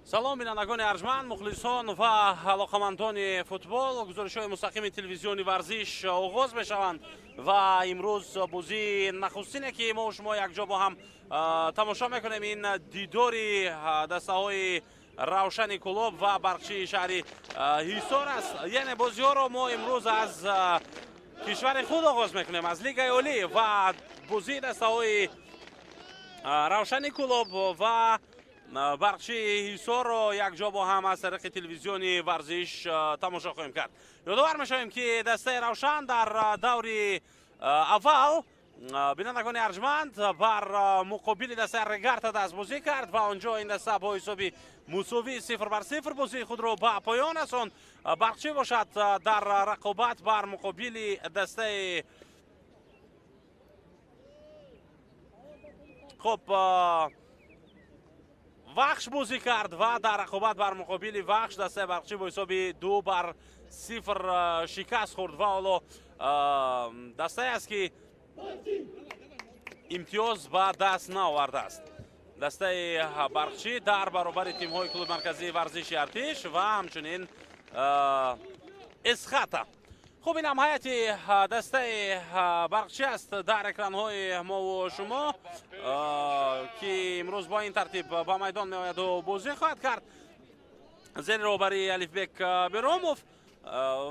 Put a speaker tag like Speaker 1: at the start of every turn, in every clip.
Speaker 1: Салом бинандагони арҷманд, мухлисон ва алоқамандони футбол. Гузоришҳои мустақими телевизиони варзиш оғоз мешаванд ва имрӯз бозии нахустине ки мо шумо якҷо бо ҳам тамошо мекунем, ин дидори дастаҳои Равшани Кӯлоб ва Барқчии шаҳри Ҳисор аст. Яъне бозиҳоро мо имрӯз аз кишвари худ оғоз мекунем, аз Лигаи Олӣ, ва бозии дастаҳои Равшани Кӯлоб ва Барқчии Ҳисорро якҷо бо ҳам аз тариқи телевизиони варзиш тамошо хоҳем кард. Ёдовар мешавем, ки дастаи Равшан дар даври аввал, бинандагони арҷманд, бар муқобили дастаи Регарта дастбозӣ кард ва онҷо ин даста бо ҳисоби мусовӣ 0-0 бозии худро ба поён расонд. Барқчӣ бошад дар рақобат бар муқобили дастаи хуб Вахш бозӣ кард ва дар рақобат бар муқобили Вахш дастаи Барқчӣ бо ҳисоби 2-0 шикаст хӯрд ва ҳоло дастае аст, ки имтиёз ба даст наовардааст. Дастаи Барқчӣ дар баробари тимҳои клуби марказии варзиши Артиш ва ҳамчунин Эсхата. Хуб, инам ҳайати дастаи Барқчӣ аст дар экранҳои мову шумо, ки имрӯз бо ин тартиб ба майдон меояду бозӣ хоҳад кард зери роҳбарии Алифбек Беромов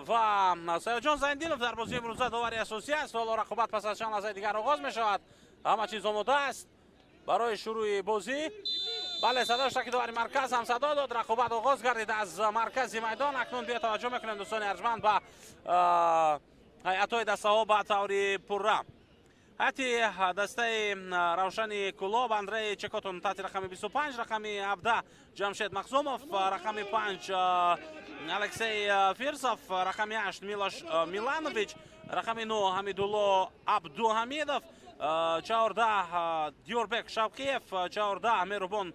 Speaker 1: ва Саёдҷон Зайндинов. Дар бозии имрӯза довари асосӣ аст. Ҳоло рақобат пас аз чанд лаҳзаи дигар оғоз мешавад. Ҳама чиз омода аст барои шурӯи бозӣ. Бале, садо шуда, ки довари марказ ҳам садо дод. Рақобат оғоз гардид аз маркази майдон. Акнун биё таваҷҷӯҳ мекунем, дӯстони арҷманд, ба ҳайатҳои дастаҳо ба таври пурра. Ҳайати дастаи Равшани Кӯлоб: Андрей Чекотун таҳти рақами 25, рақами 17 Ҷамшед Махзумов, рақами 5 Алексей Фирсов, рақами 8 Милош Миланович, рақами 9 Ҳамидулло Абдуҳамидов, 14 Диёрбек Шавқиев, 14 Мерубон,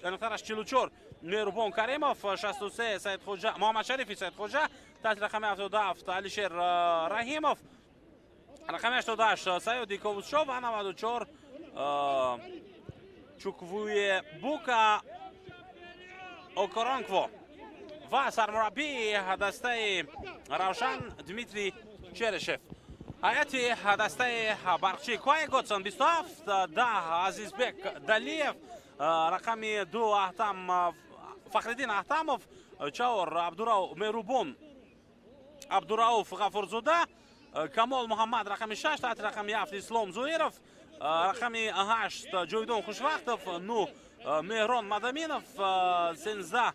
Speaker 1: аниқтараш 44 Мерубон Каримов, 63 Саидхоҷа Муҳаммадшарифи Саидхоҷа, таҳти рақами 77 Алишер Раҳимов, рақами 88 Саёди Ковусшов ва 94 Чуквуе Бука Окоронкво ва сармураббии дастаи Равшан Дмитрий Черешев. Ҳайати дастаи Барқчӣ: Куай Готсон 27, 10 Азизбек Далиев, рақами 2 Аҳтам Фахриддин Аҳтамов, 4 Абдурауф Мерубон Абдурауф Ғафурзода, Камол Муҳаммад рақами 6, таҳти рақами 7 Ислом Зоиров, рақами 8 Ҷовидон Хушвақтов, 9 Меҳрон Мадаминов, 13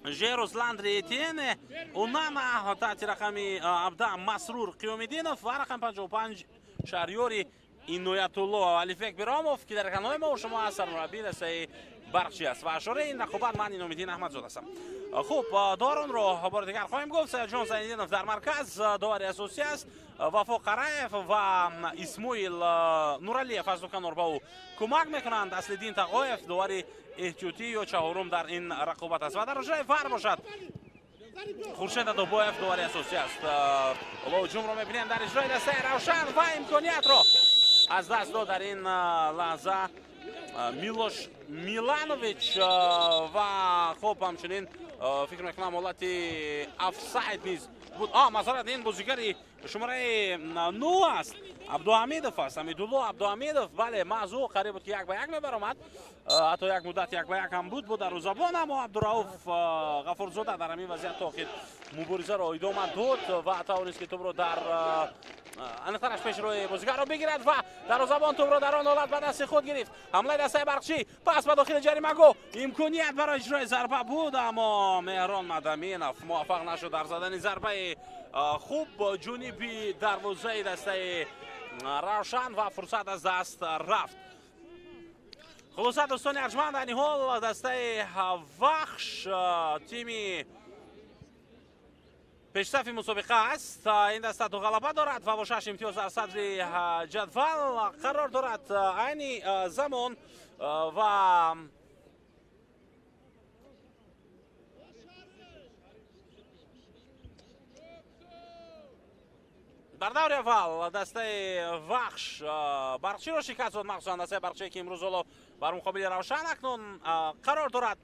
Speaker 1: Жерус Ландри Этиене Унана, таҳти рақами 17 Масрур Қиёмиддинов ва рақами 55 Шаҳриёри Иноятулло. Алифбек Биромов, ки дар экранҳои мо шумо аз сармураббии дастаи Барқчӣ аст. Ва ашораи ин рақобат ман Иномиддин Аҳмадзод ҳастам. Хуб, доронро бори дигар хоҳем гуфт. Саёдҷон Зайниддинов дар марказ довари асосӣ аст. Вафо Қараев ва Исмоил Нуралиев аз дуканор ба ӯ кӯмак мекунанд. Аслиддин Тағоев довари эҳтиётӣ ё чаҳорум дар ин рақобат аст ва дар ҳуҷраи ВАР бошад Хуршед Адобоев довари асосӣ аст. Ҳоло ҳуҷумро мебинем дар иҷрои дастаи Равшан ва имкониятро аз даст дод дар ин лаҳза Милош Миланович ва хуб, ҳамчунин фикр мекунам, ҳолати офсайд низ буд. Масалан, ин бозигари шумораи 9 аст, Абдуҳамидов аст, Ҳамидулло Абдуҳамидов. Бале, маҳз ӯ қариб буд, ки 1-1 мебаромад, ҳатто як муддат 1-1 ҳам буд дарвозабон, аммо Абдурауф Ғафурзода дар ҳамин вазъият то охир муборизаро идома дод ва тавонист, ки тӯбро дар аниқтараш пешрӯи бозигарро бигирад ва дарвозабон тӯбро дар он ҳолат ба дасти худ гирифт. Ҳамлаи дастаи Барқчӣ, пас ба дохили ҷаримагоҳ, имконият барои иҷрои зарба буд, аммо Меҳрон Мадаминов муваффақ нашуд дар задани зарбаи хуб ҷониби дарвозаи дастаи Равшан ва фурсат аз даст рафт. Хулоса, дӯстони арҷманд, айни ҳол дастаи Вахш тими пешсафи мусобиқа аст. Ин даста ду ғалаба дорад ва бо 6 имтиёз дар садри ҷадвал қарор дорад айни замон ва дар даври аввал дастаи Вахш Барқчиро шикаст дод, махсусан дастаи Барқчие, ки имрӯз ҳоло бар муқобили Равшан акнун қарор дорад.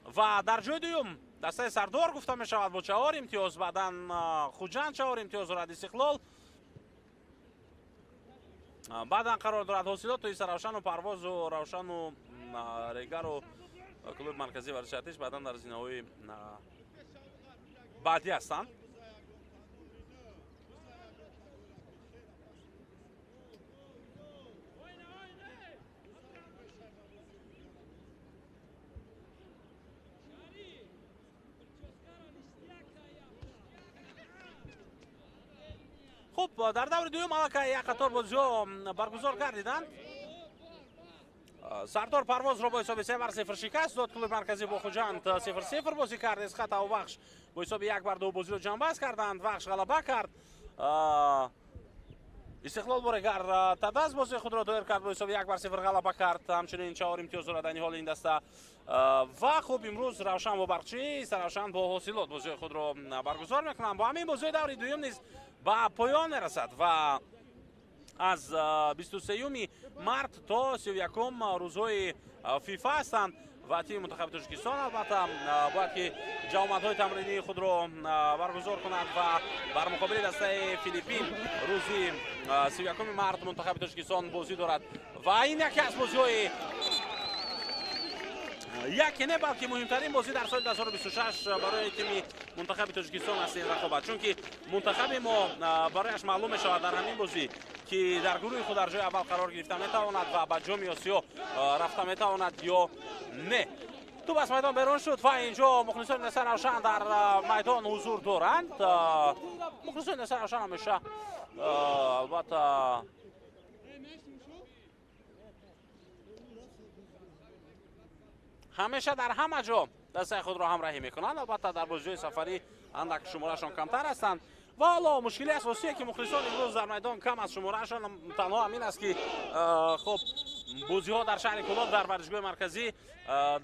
Speaker 1: Ва дар ҷои дуюм дастаи Сардор гуфта мешавад бо 4 имтиёз, баъдан Хуҷанд 4 имтиёз дорад, Истиқлол баъдан қарор дорад Ҳосилоту Иса Равшану Парвозу Равшану Регару клуби марказии варзиши Артиш баъдан дар зинаҳои баъдӣ ҳастанд. Хуб, дар даври дуюм аллакай як қатор бозиҳо баргузор гардиданд. Сардор Парвозро бо ҳисоби 3-0 шикаст дод. Клуби марказӣ бо Хуҷанд 0-0 бозӣ кард. Эсхатау Вахш бо ҳисоби 1-2 бозиро ҷамъбаст карданд. Вахш ғалаба кард. Истиқлол бо Регар Тадаз бозии худро доир кард, бо ҳисоби 1-0 ғалаба кард. Ҳамчунин 4 имтиёз дорад айни ҳол ин даста. Ва хуб, имрӯз Равшан бо Барқчӣ, Равшан бо Ҳосилот бозии худро баргузор мекунанд. Бо ҳамин бозии даври дуюм низ ба поён мерасад ва аз 23 март то 31 рӯзҳои ФИФА ҳастанд ва тими мунтахаби Тоҷикистон албатта бояд ки ҷавомадҳои тамринии худро баргузор кунад ва бар муқобили дастаи Филиппин рӯзи 31 март мунтахаби Тоҷикистон бозӣ дорад ва ин яке аз бозиҳои яке не, балки муҳимтарин бозӣ дар соли 2026 барои тими мунтахаби Тоҷикистон аст ин рақобат, чунки мунтахаби мо барояш маълум мешавад дар ҳамин бозӣ, ки дар гурӯҳи худ дар ҷои аввал қарор гирифта метавонад ва ба ҷоми Осиё рафта метавонад ё не. Тӯб аз майдон берун шуд ва инҷо мухлисони дастаи Равшан дар майдон ҳузур доранд. Мухлисони дастаи Равшан ҳамеша албатта ҳамеша дар ҳама ҷо дастаи худро ҳамраҳӣ мекунанд. Албатта дар бозиҳои сафарӣ андак шумораашон камтар ҳастанд ва ҳоло мушкили асосие, ки мухлисон имрӯз дар майдон кам аз шумораашон, танҳо ҳамин аст, ки хуб, бозиҳо дар шаҳри Кӯлоб дар варзишгоҳи марказӣ,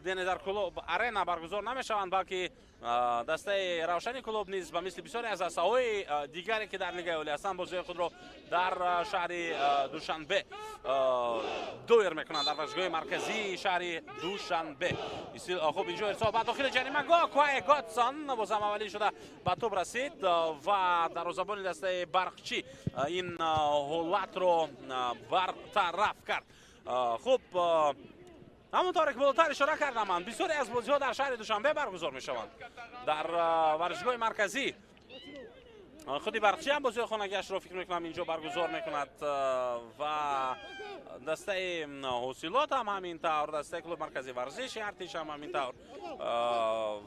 Speaker 1: яъне дар Кӯлоб арена баргузор намешаванд, балки дастаи Равшани Кӯлоб низ ба мисли бисёре аз дастаҳои дигаре, ки дар лигаи олӣ ҳастанд, бозиҳои худро дар шаҳри Душанбе доир мекунанд, дар варзишгоҳи марказии шаҳри Душанбе. Хуб, инҷо ирсол ба дохили ҷаримагоҳ, Куае Готсон бозам аввалин шуда ба тӯб расид ва дарвозабони дастаи Барқчӣ ин ҳолатро бартараф кард. Хуб, ҳамон тавре ки болотар ишора кардам, ман бисёре аз бозиҳо дар шаҳри Душанбе баргузор мешаванд, дар варзишгоҳи марказӣ. Худи Барқчӣ ҳам бозиҳои хонагиашро фикр мекунам инҷо баргузор мекунад ва дастаи Ҳосилот ҳам ҳамин тавр, дастаи клуби марказии варзиши Артиш ҳам ҳамин тавр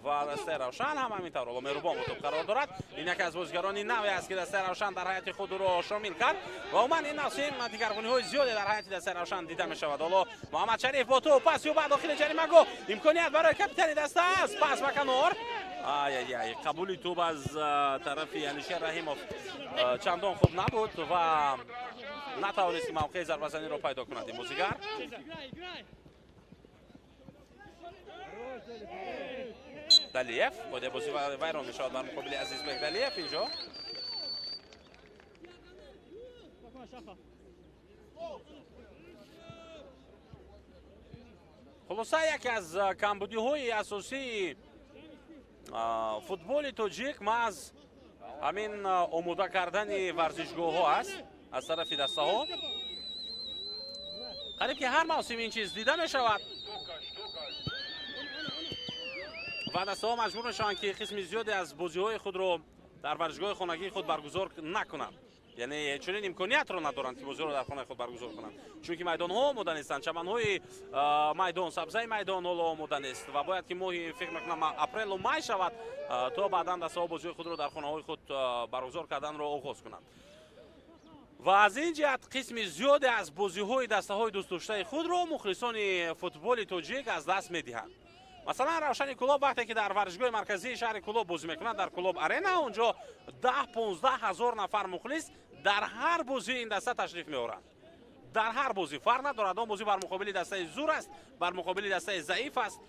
Speaker 1: ва дастаи Равшан ҳам ҳамин тавр. Ҳоло Меҳрубон бо тӯб қарор дорад. Ин яке аз бозигарони наве аст, ки дастаи Равшан дар ҳайати худ ӯро шомил кард ва умуман ин мавсим дигаргуниҳои зиёде дар ҳайати дастаи Равшан дида мешавад. Ҳоло Муҳаммад Шариф бо тӯб, пас ё ба дохили ҷаримагоҳ, имконият барои капитани даста аст, пас ба канор. Ай-ай-ай, қабули тӯб аз тарафи Алишер Раҳимов чандон хуб набуд ва натавонист, ки мавқеи зарбазаниро пайдо кунад ин бозигар. Далиев, қоидаи бозӣ вайрон мешавад бар муқобили Азизбек Далиев инҷо. Хулоса, яке аз камбудиҳои асосии футболи тоҷик маҳз ҳамин омода кардани варзишгоҳҳо аст аз тарафи дастаҳо. Қариб ки ҳар мавсим ин чиз дида мешавад ва дастаҳо маҷбур мешаванд, ки қисми зиёде аз бозиҳои худро дар варзишгоҳи хонагии худ баргузор накунанд. Яъне чунин имкониятро надоранд, ки бозиро дар хонаи худ баргузор кунанд, чунки майдонҳо омода нестанд, чаманҳои майдон, сабзаи майдон ҳоло омода нест ва бояд ки моҳи, фикр мекунам, апрелу май шавад, то баъдан дастаҳо бозиҳои худро дар хонаҳои худ баргузор карданро оғоз кунанд. Ва аз ин ҷиҳат қисми зиёде аз бозиҳои дастаҳои дӯстдоштаи худро мухлисони футболи тоҷик аз даст медиҳанд. Масалан, Равшани Кӯлоб вақте ки дар варзишгоҳи марказии шаҳри Кӯлоб бозӣ мекунад, дар Кӯлоб Арена, онҷо 10-15 ҳазор нафар мухлис дар ҳар бозии ин даста ташриф меоранд. Дар ҳар бозӣ, фарқ надорад, он бозӣ бар муқобили дастаи зур аст, бар муқобили дастаи заиф аст,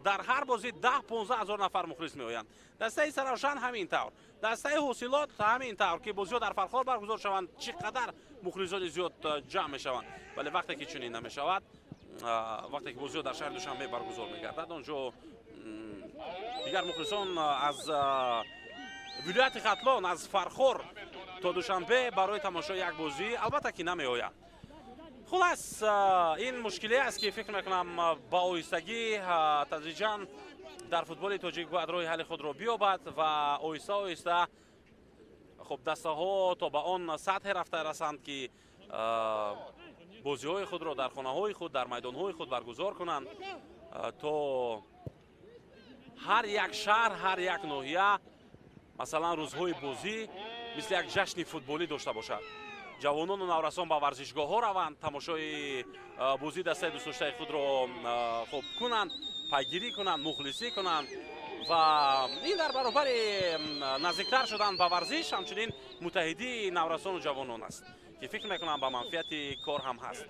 Speaker 1: дар ҳар бозӣ 10-15 ҳазор нафар мухлис меоянд. Дастаи Саравшан ҳамин тавр, дастаи Ҳосилот ҳамин тавр, ки бозиҳо дар Фархор баргузор шаванд, чӣ қадар мухлисони зиёд ҷамъ мешаванд. Вале вақте ки чунин намешавад, вақте ки бозиҳо дар шаҳри Душанбе баргузор мегардад, онҷо дигар мухлисон аз вилояти Хатлон, аз Фархор то Душанбе барои тамошои як бозӣ албатта ки намеоянд. Хулас, ин мушкиле аст, ки фикр мекунам, ба оҳистагӣ, тадриҷан дар футболи тоҷик бояд роҳи ҳалли худро биёбад ва оҳиста оҳиста хуб дастаҳо то ба он сатҳе рафта расанд, ки бозиҳои худро дар хонаҳои худ, дар майдонҳои худ баргузор кунанд, то ҳар як шаҳр, ҳар як ноҳия, масалан, рӯзҳои бозӣ мисли як ҷашни футболӣ дошта бошад. Ҷавонону наврасон ба варзишгоҳҳо раванд, тамошои бозии дастаи дӯстдоштаи худро хуб кунанд, пайгирӣ кунанд, мухлисӣ кунанд ва ин дар баробари наздиктар шудан ба варзиш ҳамчунин муттаҳидии наврасону ҷавонон аст, ки фикр мекунам, ба манфиати кор ҳам ҳаст.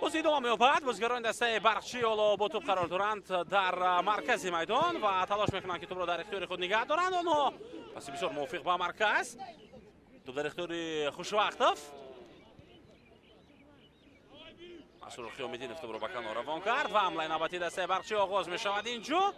Speaker 1: Бозӣ идома меёбад. Бозигарони дастаи Барқчӣ ҳоло бо тӯб қарор доранд дар маркази майдон ва талош мекунанд, ки тӯбро дар ихтиёри худ нигаҳ доранд. Онҳо паси бисёр мувофиқ ба марказ, тӯб дар ихтиёри Хушвақтов. Масрур Қиёмиддинов тӯбро ба канор равон кард ва ҳамлаи навбатии дастаи Барқчӣ оғоз мешавад инҷо.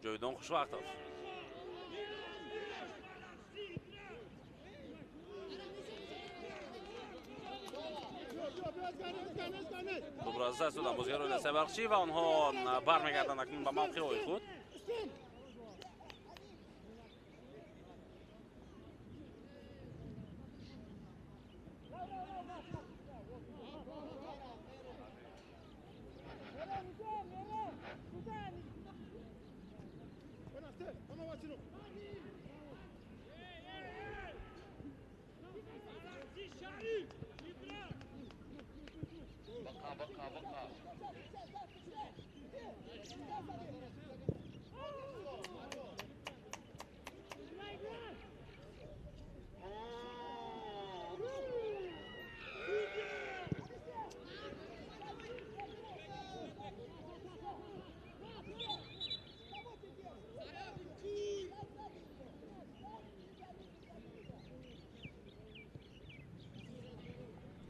Speaker 1: Ҷовидон Хушвақтов. Тӯбро аз даст доданд бозигарони дастаи Барқчӣ ва онҳо бармегарданд акнун ба мавқеъҳои худ.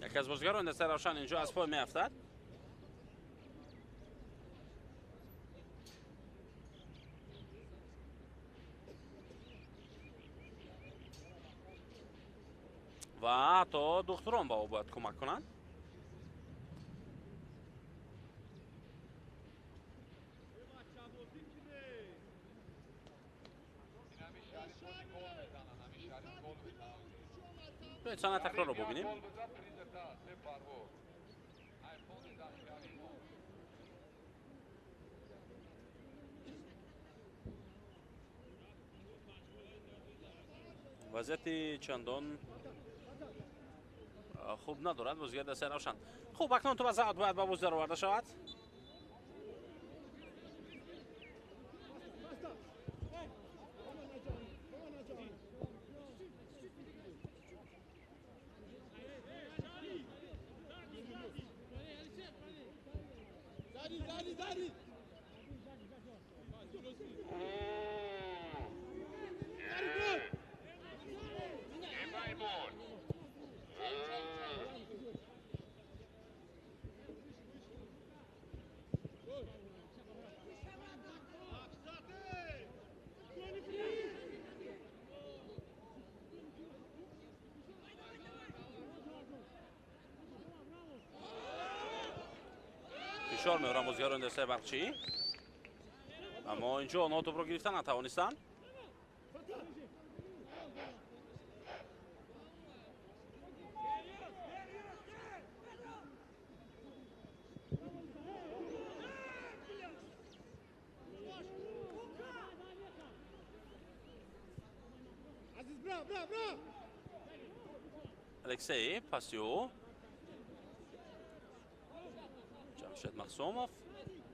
Speaker 1: Яке аз бозигарони дастаи Равшан инҷо аз пой меафтад. Ва ҳатто духтурон ба ӯ бояд кӯмак кунанд. Биёед саҳна такрорро бубинем. Вазъияти чандон хуб надорад бозигар дастаи Равшан. Хуб, акнун тӯб аз аут бояд ба бозӣ дароварда шавад. Фишор меоранд бозигарони дастаи Барқчӣ, аммо инҷо онҳо тӯпро гирифта натавонистанд. Алексей паси ӯ, Ҷамшед Махсумов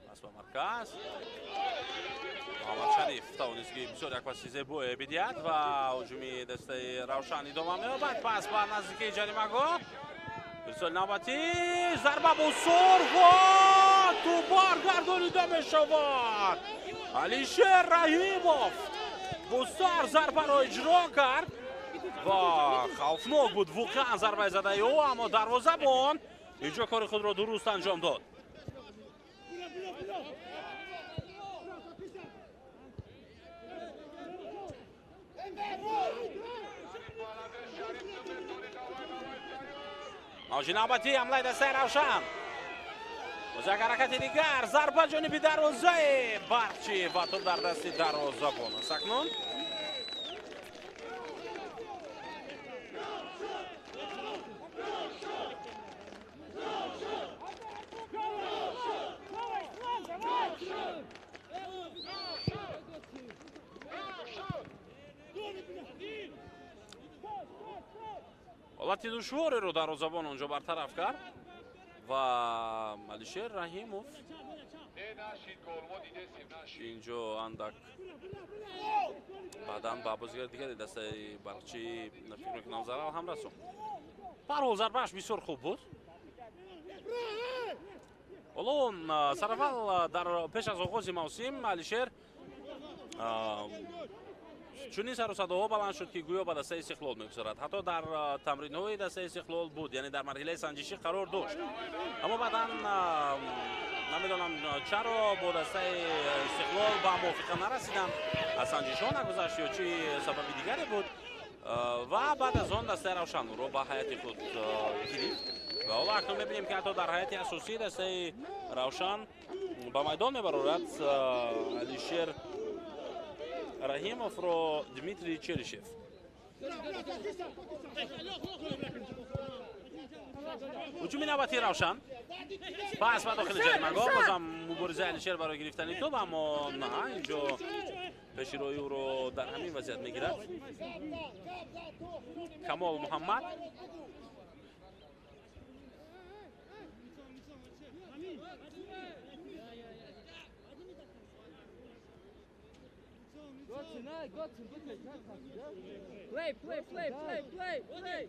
Speaker 1: пас ба марказ. Муҳаммад Шариф тавонист ки бисёр як паси зебое бидиҳад ва ҳуҷуми дастаи Равшан идома меёбад. Пас ба наздикии ҷаримагоҳ, ирсоли навбатӣ, зарба бо сур ва тӯб баргардонида мешавад. Алишер Раҳимов бо сар зарбаро иҷро кард ва хавфнок буд воқеан зарбаи задаи ӯ, аммо дарвозабон инҷо кори худро дуруст анҷом дод. Мавҷи навбатии ҳамлаи дастаи Равшан. Боз як ҳаракати дигар, зарба ҷониби дарвозаи Барқчӣ ва тӯб дар дасти дарвозабон аст акнун. Ҳолати душвореро дарвозабон онҷо бартараф кард ва Алишер Раҳимов инҷо андак баъдан ба бозигари дигари дастаи Барқчӣ фикр мекунам зарар ҳам расонд. Ба ҳар ҳол зарбааш бисёр хуб буд. Ҳоло сараввал дар пеш аз оғози мавсим Алишер чунин сару садоҳо баланд шуд, ки гӯё ба дастаи Истиқлол мегузарад. Ҳатто дар тамринҳои дастаи Истиқлол буд, яъне дар марҳилаи санҷишӣ қарор дошт. Аммо баъдан намедонам чаро бо дастаи Истиқлол ба мувофиқа нарасиданд, аз санҷишҳо нагузашт ё чӣ сабаби дигаре буд. Ва баъд аз он дастаи Равшан ӯро ба ҳайати худ гирифт ва ҳоло акнун мебинем, ки ҳатто дар ҳайати асосии дастаи Равшан ба майдон мебарорад Алишер Раҳимовро Дмитрий Черышев. Ҳуҷуми навбатии Равшан, пас ба дохили ҷаримагоҳ, бозам муборизаи Алишер барои гирифтани тӯб, аммо на, инҷо пеши роҳи ӯро дар ҳамин вазъият мегирад Камол Муҳаммад.
Speaker 2: Play, play, play, play, play, play.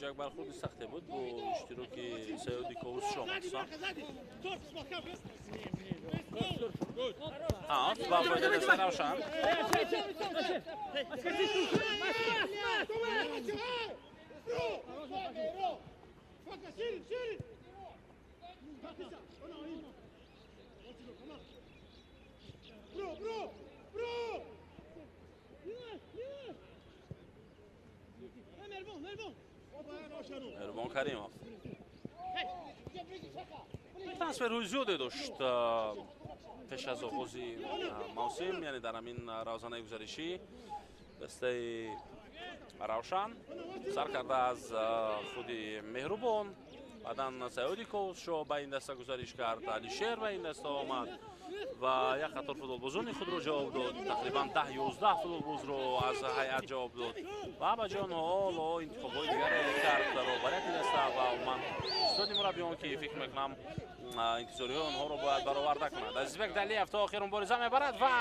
Speaker 1: Як бархӯрди сахте буд бо иштироки Саёди Ковус Шомақсон. Ба фоидаи дастаи Равшан. Меҳрубон Каримов трансферҳои зиёде дошт пеш аз оғози мавсим, яъне дар ҳамин равзанаи гузаришӣ дастаи Равшан сар карда аз худи Меҳрубон, баъдан Саёди Ковусшо ба ин даста гузариш кард, Алишер ба ин даста омад. ва як қатор футболбозони худро ҷавоб дод, тақрибан 10-11 футболбозро аз ҳайат ҷавоб дод ва ба ҷои онҳо ҳоло интихобҳои дигаре кард дар роҳбарияти даста ва умуман устоди мураббиён, ки фикр мекунам, интизориҳои онҳоро бояд бароварда кунад. Азизбек Далиев то охир мубориза мебарад ва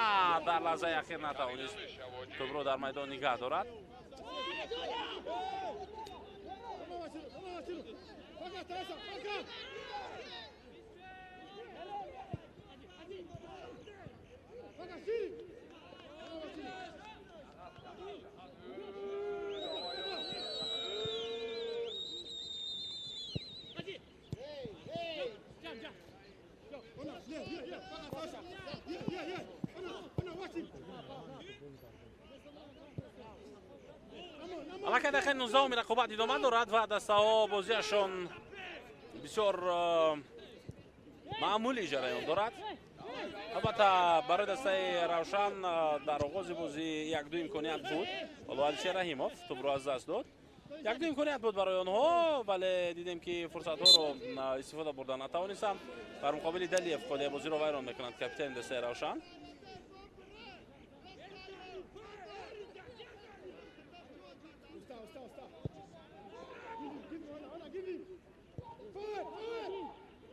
Speaker 1: дар лаҳзаи ахир натавонист тӯбро дар майдон нигаҳ дорад. Аллакай дақиқаи 19-уми рақобат идома дорад ва дастаҳо бозиашон бисёр маъмулӣ ҷараён дорад. Албатта, барои дастаи Равшан дар оғози бозӣ як-ду имконият буд. Ҳоло Алишер Раҳимов тӯбро аз даст дод. Як-ду имконият буд барои онҳо, вале дидем, ки фурсатҳоро истифода бурда натавонистанд. Бар муқобили Далиев қоидаи бозиро вайрон мекунанд капитани дастаи Равшан.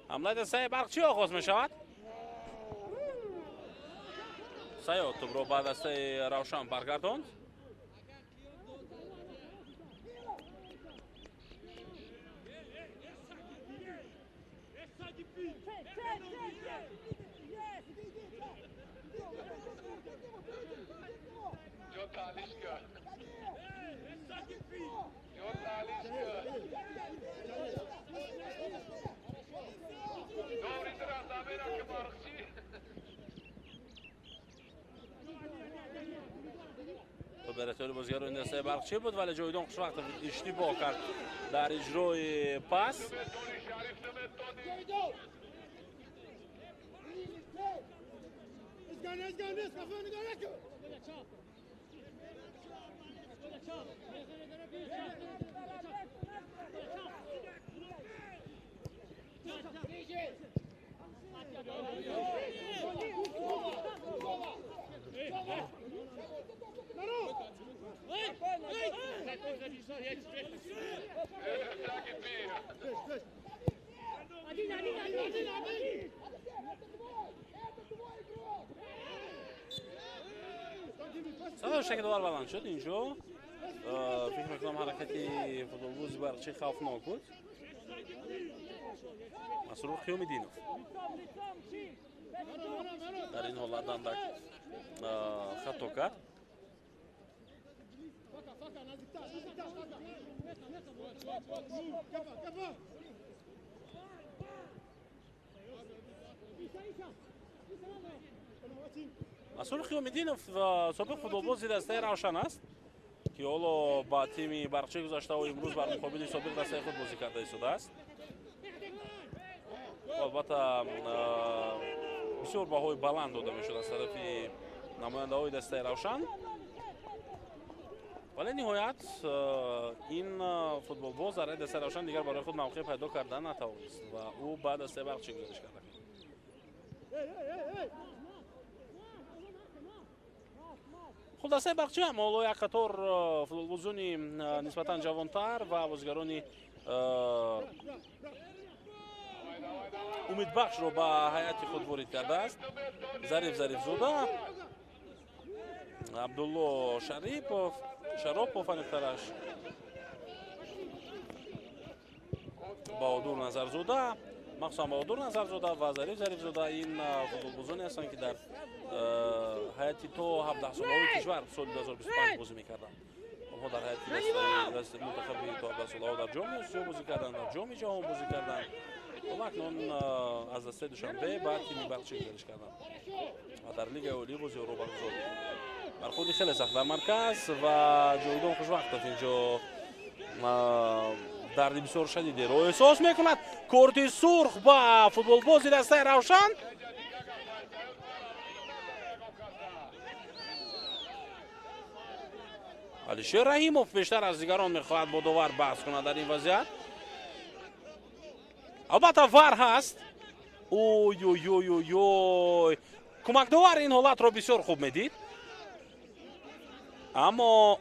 Speaker 1: Ҳамлаи дастаи Барқчӣ оғоз мешавад. Саёд тӯбро ба дастаи Равшан баргардонд. Дар ихтиёри бозигарони дастаи Барқчӣ буд, вале Ҷовидон Хушвақтов иштибоҳ кард дар иҷрои пас. Садо шакли довар баланд шуд инҷо. Фикр мекунам, ҳаракати футболбози Барқчӣ хавфнок буд. Масрур Қиёмиддинов дар ин ҳолат андак хато кард. Масрур Қиёмиддинов собиқ футболбози дастаи Равшан аст, ки ҳоло ба тими Барқчӣ гузаштаву имрӯз бар муқобили собиқ дастаи худ бозӣ карда истодааст. Албатта, бисёр баҳои баланд дода мешуд аз тарафи намояндаҳои дастаи Равшан, вале ниҳоят ин футболбоз дар дастаи Равшан дигар барои худ мавқеъ пайдо карда натавонист ва ӯ ба дастаи Барқчӣ гузариш карда. Хуб, дастаи Барқчӣ ҳам ҳоло як қатор футболбозони нисбатан ҷавонтар ва бозигарони умедбахшро ба ҳайати худ ворид кардааст. Зариф Зарифзода, Абдулло Шарипов, Шаропов, аниқтараш Баҳодур Назарзода, махсусан Баҳодур Назарзода ва Зариф Зарифзода ин футболбозоне ҳастанд, ки дар ҳайати то 17-солаҳои кишвар соли 2025 бозӣ мекарданд. Онҳо дар ҳайати мунтахаби то 17-солаҳо дар Ҷоми Осиё бозӣ карданд, дар Ҷоми ҷаҳон бозӣ карданд ва акнун аз дастаи Душанбе ба тими Барқчӣ гузариш карданд ва дар Лигаи олӣ бозиҳоро баргузор. Бархӯрди хеле сахт дар марказ ва Ҷовидон Хушвақтов инҷо дарди бисёр шадидеро эҳсос мекунад. Корти сурх ба футболбози дастаи Равшан. Алишер Раҳимов бештар аз дигарон мехоҳад бо довар баҳс кунад дар ин вазъият. Албатта, вар ҳаст. Ой-ой-ой-ой, Кӯмакдовар ин ҳолатро бисёр хуб медид, аммо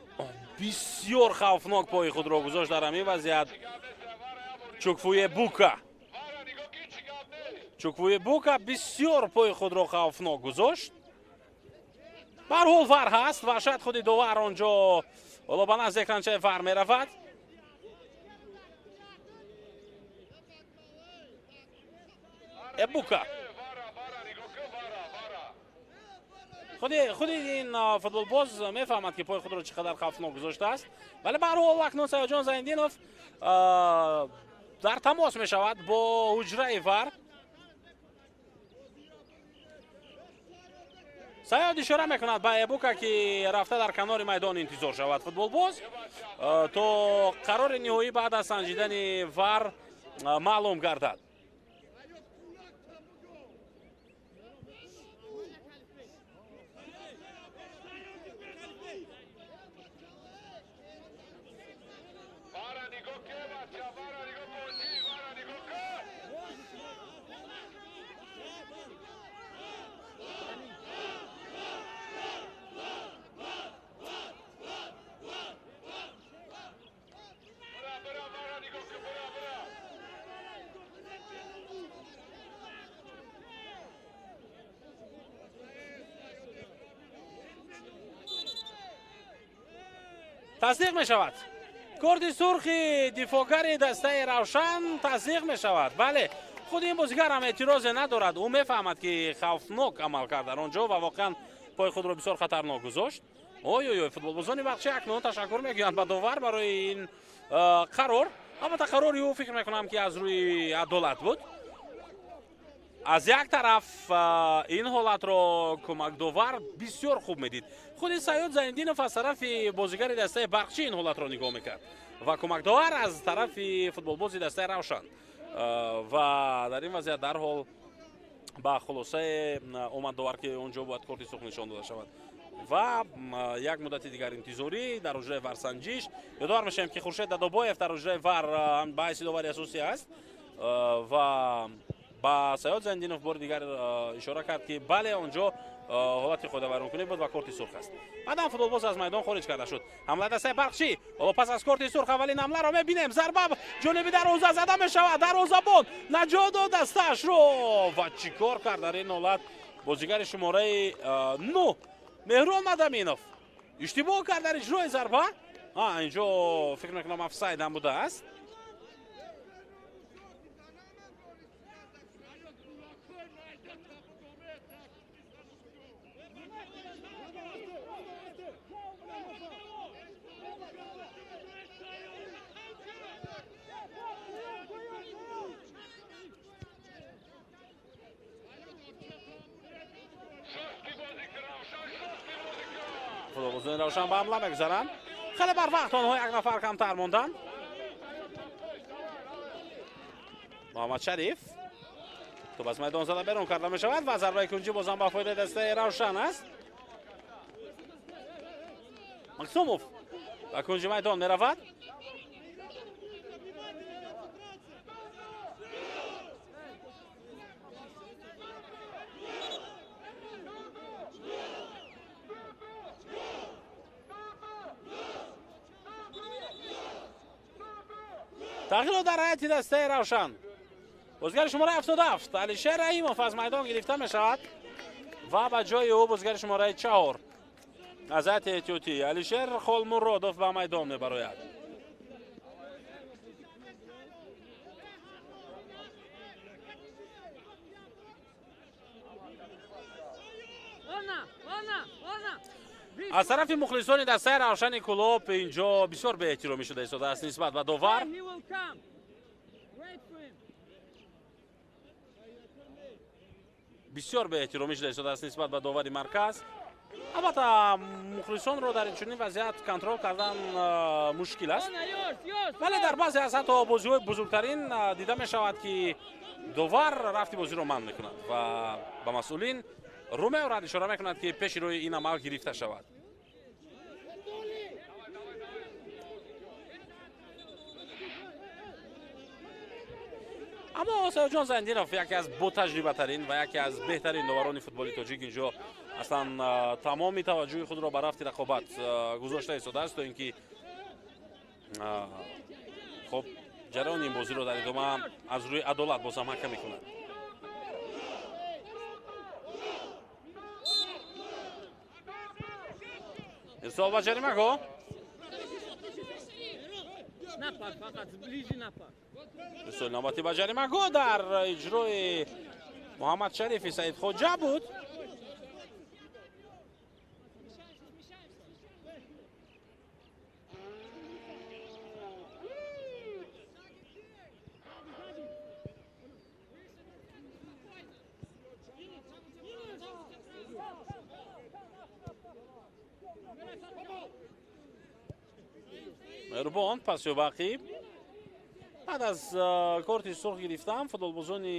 Speaker 1: бисёр хавфнок пои худро гузошт дар ҳамин вазъият Чуквуебука. Чуквуебука бисёр пои худро хавфнок гузошт. Ба ҳар ҳол вар ҳаст ва шояд худи довар онҷо ҳоло ба назди экранчаи вар меравад. Эбука худи ин футболбоз мефаҳмад, ки пои худро чӣ қадар хавфнок гузоштааст, вале ба ҳар ҳол акнун Саёдҷон Зайндинов дар тамос мешавад бо ҳуҷраи вар. Саёд ишора мекунад ба Эбука, ки рафта дар канори майдон интизор шавад футболбоз, то қарори ниҳоӣ баъд аз санҷидани вар маълум гардад. Тасдиқ мешавад. Корти сурхи дифоъгари дастаи Равшан тасдиқ мешавад. Бале, худи ин бозигар ҳам эътирозе надорад. Ӯ мефаҳмад, ки хавфнок амал кард дар он ҷо ва воқеан пои худро бисёр хатарнок гузошт. Ой ой ой, футболбозони Барқчӣ акнун ташаккур мегӯянд ба довар барои ин қарор. Албатта қарори ӯ фикр мекунам, ки аз рӯи адолат буд. Аз як тараф ин ҳолатро кӯмакдовар бисёр хуб медид. Худи Саёд Зайндинов аз тарафи бозигари дастаи Барқчӣ ин ҳолатро нигоҳ мекард ва кӯмакдовар аз тарафи футболбози дастаи Равшан. Ва дар ин вазъият дарҳол ба хулосае омад довар, ки он ҷо бояд корти сурх нишон дода шавад. Ва як муддати дигар интизорӣ дар ҳуҷраи вар санҷиш. Ёдовар мешавем, ки Хуршед Дадобоев дар ҳуҷраи вар ба ҳайси довари асосӣ аст ва ба Саёд Зайндинов бори дигар ишора кард, ки бале, он ҷо ҳолати қоидавайронкунӣ буд ва корти сурх аст. Баъдан футболбоз аз майдон хориҷ карда шуд. Ҳамлаи дастаи Барқчӣ. Ҳоло пас аз корти сурх аввалин ҳамларо мебинем. Зарба ҷониби дарвоза зада мешавад. Дарвозабон наҷот дод дастаашро ва чӣ кор кард дар ин ҳолат бозигари шумораи 9 Меҳрон Мадаминов иштибоҳ кард дар иҷрои зарба. Инҷо фикр мекунам офсайд ҳам будааст. Футболбозони Равшан ба ҳамла мегузаранд. Хеле барвақт онҳо як нафар камтар монданд. Муҳаммад Шариф тӯб аз майдон зада берун карда мешавад ва зарбаи кунҷӣ бозам ба фоидаи дастаи Равшан аст. Мақсумов ба кунҷи майдон меравад. Тағйирот дар ҳайати дастаи Равшан. Бозигари шумораи 77 Алишер Раҳимов аз майдон гирифта мешавад ва ба ҷои ӯ бозигари шумораи 4 аз ҳайати эҳтиётӣ Алишер Холмуродов ба майдон мебарояд. Аз тарафи мухлисони дастаи Равшани Кӯлоб инҷо бисёр беэҳтиромӣ шуда истодааст нисбат ба довар. Бисёр беэҳтиромӣ шуда истодааст нисбат ба довари марказ. Албатта мухлисонро дар чунин вазъият контрол кардан мушкил аст, вале дар баъзе аз ҳатто бозиҳои бузургтарин дида мешавад, ки довар рафти бозиро манъ мекунад ва ба масъулин рӯ меорад, ишора мекунад, ки пеши рӯи ин амал гирифта шавад. Аммо Саёҷон Зайндинов яке аз ботаҷрибатарин ва яке аз беҳтарин доварони футболи тоҷик инҷо аслан тамоми таваҷҷӯҳи худро ба рафти рақобат гузошта истодааст, то ин ки хоб ҷараёни ин бозиро дар идома аз рӯи адолат боз ҳам ҳакам мекунад. Ирсол ба ҷаримагоҳ. Ирсоли навбатӣ ба ҷаримагоҳ дар иҷрои Муҳаммадшарифи Саидхоҷа буд. Меҳрубон пасиё бақӣ баъд аз корти сурх гирифтан футболбозони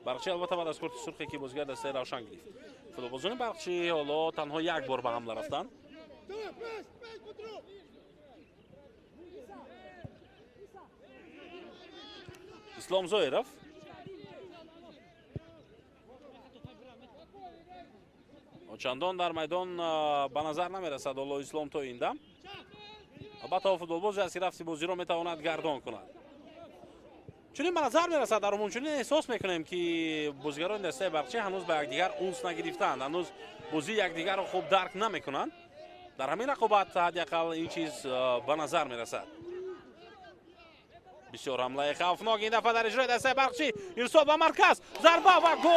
Speaker 1: Барқчӣ, албатта баъд аз корти сурхе ки бозигар дастаи Равшан гирифт, футболбозони Барқчӣ ҳоло танҳо як бор ба ҳамла рафтанд. Ислом Зоиров чандон дар майдон ба назар намерасад. Ҳоло Ислом то ин дам албатта футболбозе аст ки рафти бозиро метавонад гардон кунад. Чунин ба назар мерасад, дар умум чунин эҳсос мекунем ки бозигарони дастаи Барқчӣ ҳанӯз ба якдигар унс нагирифтаанд, ҳанӯз бозии якдигарро хуб дарк намекунанд. Дар ҳамин рақобат ҳадди ақал ин чиз ба назар мерасад. Бисёр ҳамлаи хавфнок ин дафъа дар иҷрои дастаи Барқчӣ. Ирсол ба марказ, зарба ва гол!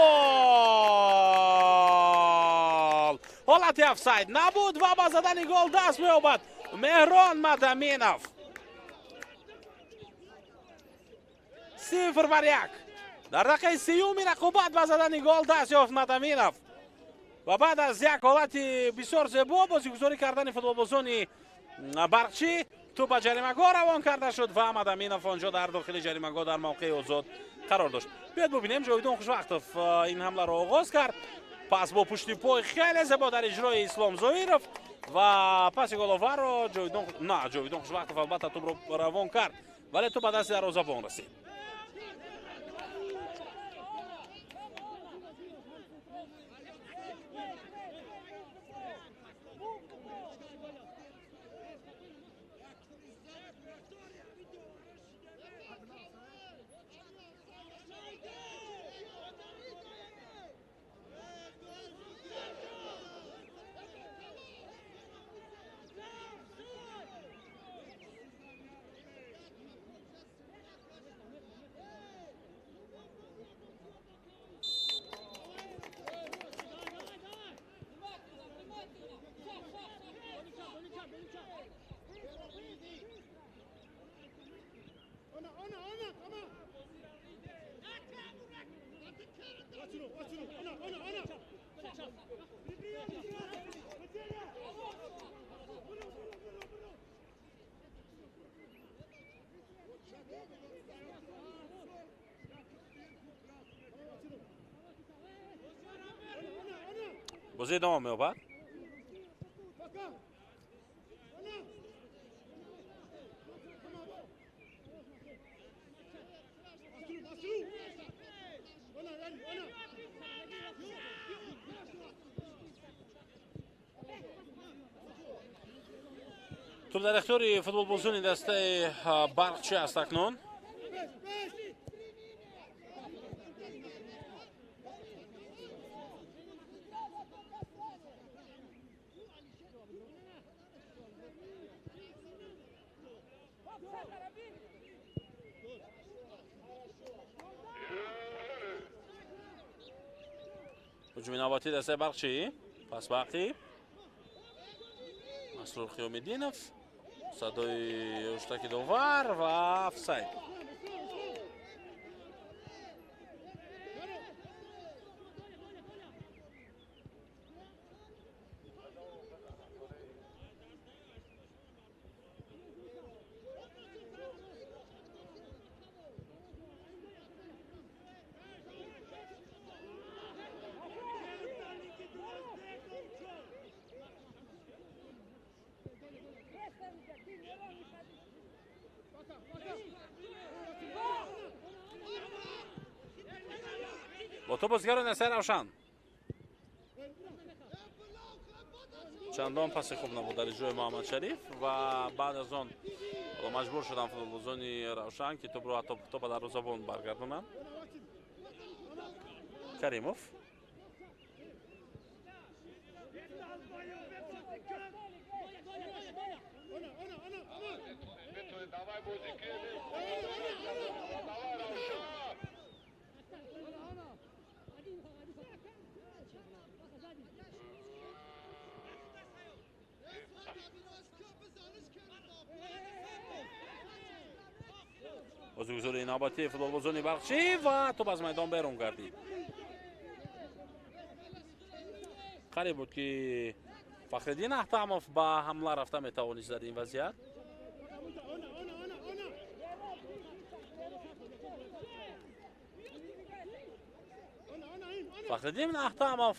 Speaker 1: Ҳолати офсайд набуд ва ба задани гол даст меёбад Меҳрон Мадаминов. 0-1. Дар дақиқаи сеюми рақобат ба задани гол даст ёфт Мадаминов ва баъд аз як ҳолати бисёр зебо бозигузорӣ кардани футболбозони Барқчӣ тӯп ба ҷаримагоҳ равон карда шуд ва Мадаминов онҷо дар дохили ҷаримагоҳ дар мавқеи озод қарор дошт. Биёед бубинем, Ҷовидон Хушвақтов ин ҳамларо оғоз кард. Пас бо пушти пой хеле зебо дар иҷрои Ислом Зоиров ва паси головаро Ҷовидон Хушвақтов албатта тӯпро равон кард, вале тӯп ба дасти дарвозабон расид. Бозӣ идома меёбад. Тӯп дар ихтиёри футболбозони дастаи Барқчӣ аст акнун. ҳуҷуми навбатии дастаи Барқчӣ. Пас бақӣ Масрур Қиёмиддинов, садои ҳуштаки довар ва офсайд. Бо тӯб бозигарони дастаи Равшан. Чандон паси хуб набуд дар иҷрои Муҳаммад Шариф ва баъд аз он маҷбур шуданд футболбозони Равшан, ки тӯбро то ба дарвозабон баргардонанд. Каримов бозигузори навбатии футболбозони Барқчӣ ва тӯб аз майдон берун гардид. Қариб буд, ки Фахриддин Аҳтамов ба ҳамла рафта метавонист дар ин вазъият. Фахриддин Аҳтамов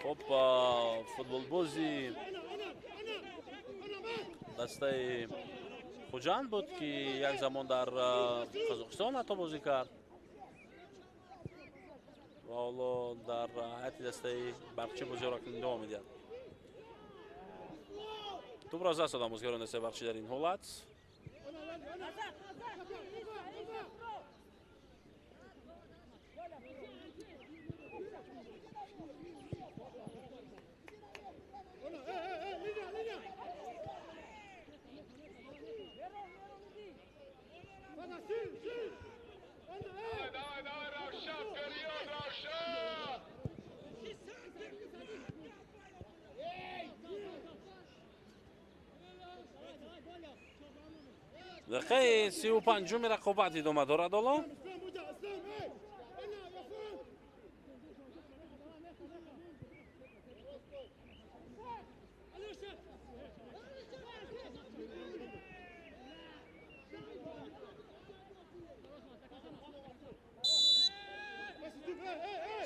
Speaker 1: хуб футболбози дастаи Хуҷанд буд, ки як замон дар Қазоқистон ҳатто бозӣ кард ва ҳоло дар ҳайати дастаи Барқчӣ бозиҳоро акнун идома медиҳад. Тӯбро аз даст доданд бозигарони дастаи Барқчӣ дар ин ҳолат. Дақиқаи 35-уми рақобат идома дорад ҳоло.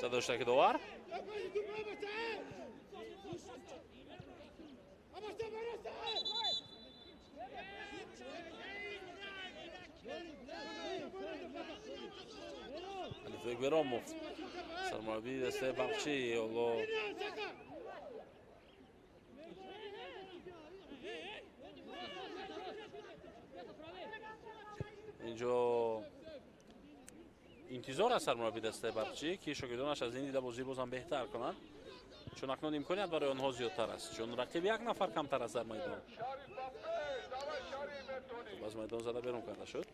Speaker 1: Садоштаки довар. Алифбек Беромов, сармураббии дастаи Барқчӣ, ҳоло инҷо интизор аст сармураббии дастаи Барқчӣ, ки шогирдонаш аз ин дида бозӣ бозам беҳтар кунанд, чун акнун имконият барои онҳо зиёдтар аст, чун рақиб як нафар камтар аст дар майдон. Аз майдон зада берун карда шуд.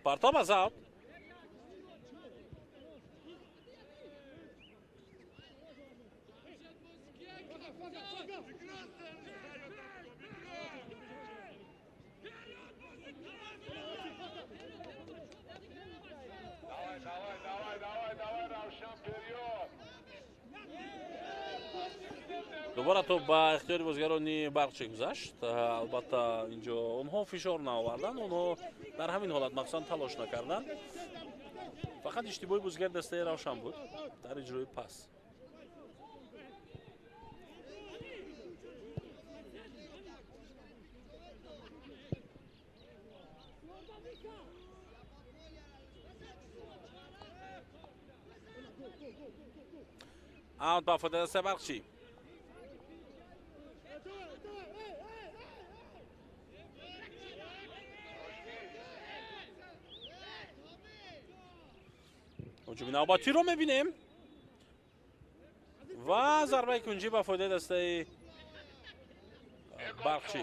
Speaker 1: Партоб аз аут. Дубора тӯб ба ихтиёри бозигарони Барқчӣ гузашт. Албатта инҷо онҳо фишор наоварданд, онҳо дар ҳамин ҳолат махсусан талош накарданд. Фақат иштибоҳи бозигари дастаи Равшан буд дар иҷрои пас. Аут ба фоидаи дастаи Барқчӣ. Ҳуҷуми навбатиро мебинем ва зарбаи кунҷӣ ба фоидаи дастаи Барқчӣ.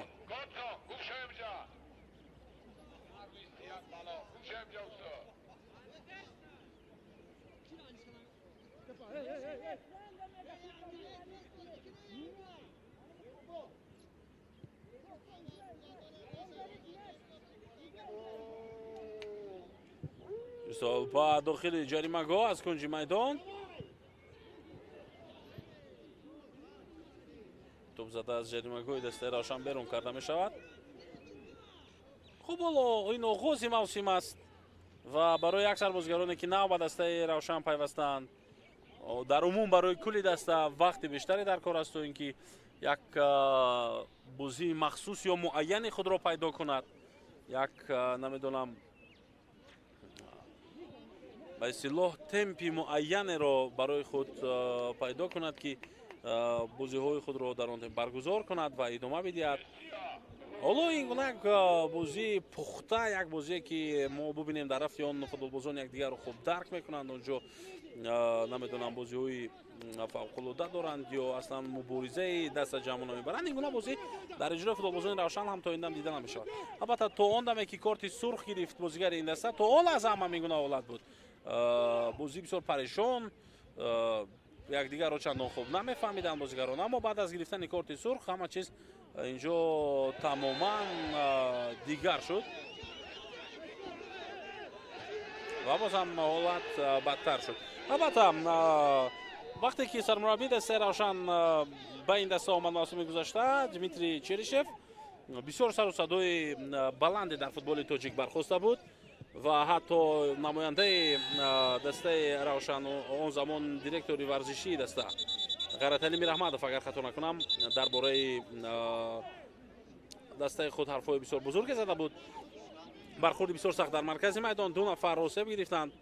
Speaker 1: Ирсол ба дохили ҷаримагоҳ аз кунҷи майдон. Тӯб зада аз ҷаримагоҳи дастаи Равшан берун карда мешавад. Хуб, ҳоло ин оғози мавсим аст ва барои аксар бозигароне ки нав ба дастаи Равшан пайвастаанд, дар умум барои кулли даста вақти бештаре дар кор аст, то ин ки як бозии махсус ё муайяни худро пайдо кунад, як намедонам ба истилоҳ темпи муайянеро барои худ пайдо кунад, ки бозиҳои худро дар он темп баргузор кунад ва идома бидиҳад. Ҳоло ин гуна як бозии пухта, як бозие ки мо бубинем дар рафти он футболбозон якдигарро хуб дарк мекунанд, онҷо намедонам бозиҳои фавқулода доранд ё аслан муборизаи даста ҷамъона мебаранд. Ин гуна бозӣ дар иҷрои футболбозони Равшан ҳам то ин дам дида намешавад. Албатта то он даме ки корти сурх гирифт бозигари ин даста, то он лаҳза ҳам ҳамин гуна ҳолат буд. Бозӣ бисёр парешон, якдигарро чандон хуб намефаҳмиданд бозигарон, аммо баъд аз гирифтани корти сурх ҳама чиз инҷо тамоман дигар шуд ва боз ҳам ҳолат бадтар шуд. Албатта вақте ки сармураббии дастаи Равшан ба ин даста омад мавсими гузашта, Дмитрий Черишев, бисёр сару садои баланде дар футболи тоҷик бархоста буд ва ҳатто намояндаи дастаи Равшан, он замон директори варзишии даста Ғайраталӣ Мираҳмадов, агар хато накунам, дар бораи дастаи худ ҳарфҳои бисёр бузурге зада буд. Бархӯрди бисёр сахт дар маркази майдон, ду нафар осеб гирифтанд.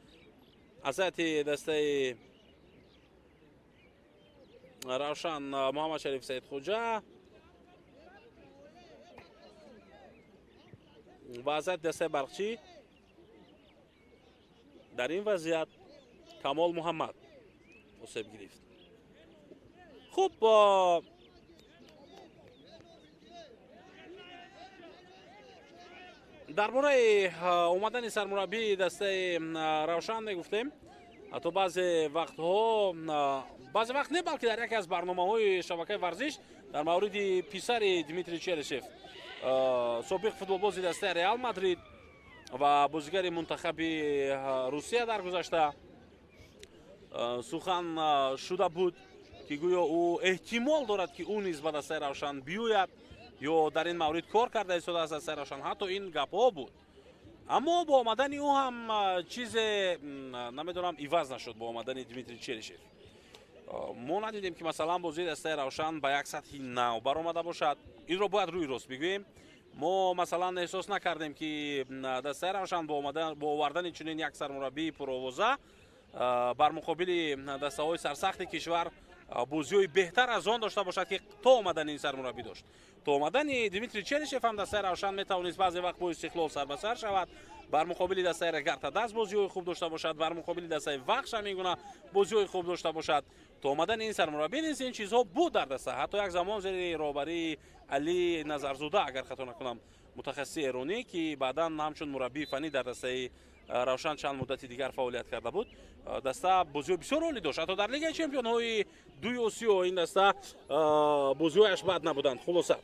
Speaker 1: Аз ҳайати дастаи Равшан Муҳаммадшариф Саидхоҷа ва аз ҳайати дастаи Барқчӣ дар ин вазъият Камол Муҳаммад осеб гирифт. Хуб, дар бораи омадани сармураббии дастаи Равшан мегуфтем. Ҳатто баъзе вақтҳо, баъзе вақт не, балки дар яке аз барномаҳои шабакаи варзиш дар мавриди писари Дмитрий Черишев, собиқ футболбози дастаи Реал Мадрид ва бозигари мунтахаби Русия дар гузашта сухан шуда буд, ки гӯё ӯ эҳтимол дорад, ки ӯ низ ба дастаи Равшан биёяд ё дар ин маврид кор карда истодааст дастаи Равшан. Ҳатто ин гапҳо буд, аммо бо омадани ӯ ҳам чизе намедонам иваз нашуд. Бо омадани Дмитрий Черишев мо надидем, ки масалан бозии дастаи Равшан ба як сатҳи нав баромада бошад. Инро бояд рӯи рост бигӯем. Мо масалан эҳсос накардем, ки дастаи Равшан бо овардани чунин як сармураббии пуровоза бар муқобили дастаҳои сарсахти кишвар бозиҳои беҳтар аз он дошта бошад, ки то омадани ин сармураббӣ дошт. То омадани Дмитрий Черишев ҳам дастаи Равшан метавонист баъзе вақт бо Истиқлол сарбасар шавад, бар муқобили дастаи Регартадаст бозиҳои хуб дошта бошад, бар муқобили дастаи Вахш ҳам ин гуна бозиҳои хуб дошта бошад. То омадани ин сармураббӣ низ ин чизҳо буд дар даста. Ҳатто як замон зери роҳбарии Али Назарзода, агар хато накунам, мутахассиси эронӣ, ки баъдан ҳамчун мураббии фаннӣ дар дастаи Равшан чанд муддати дигар фаъолият карда буд, даста бозиҳои бисёр олӣ дошт. Ҳатто дар Лигаи чемпионҳои дуи Осиё ин даста бозиҳояш бад набуданд. Хулоса,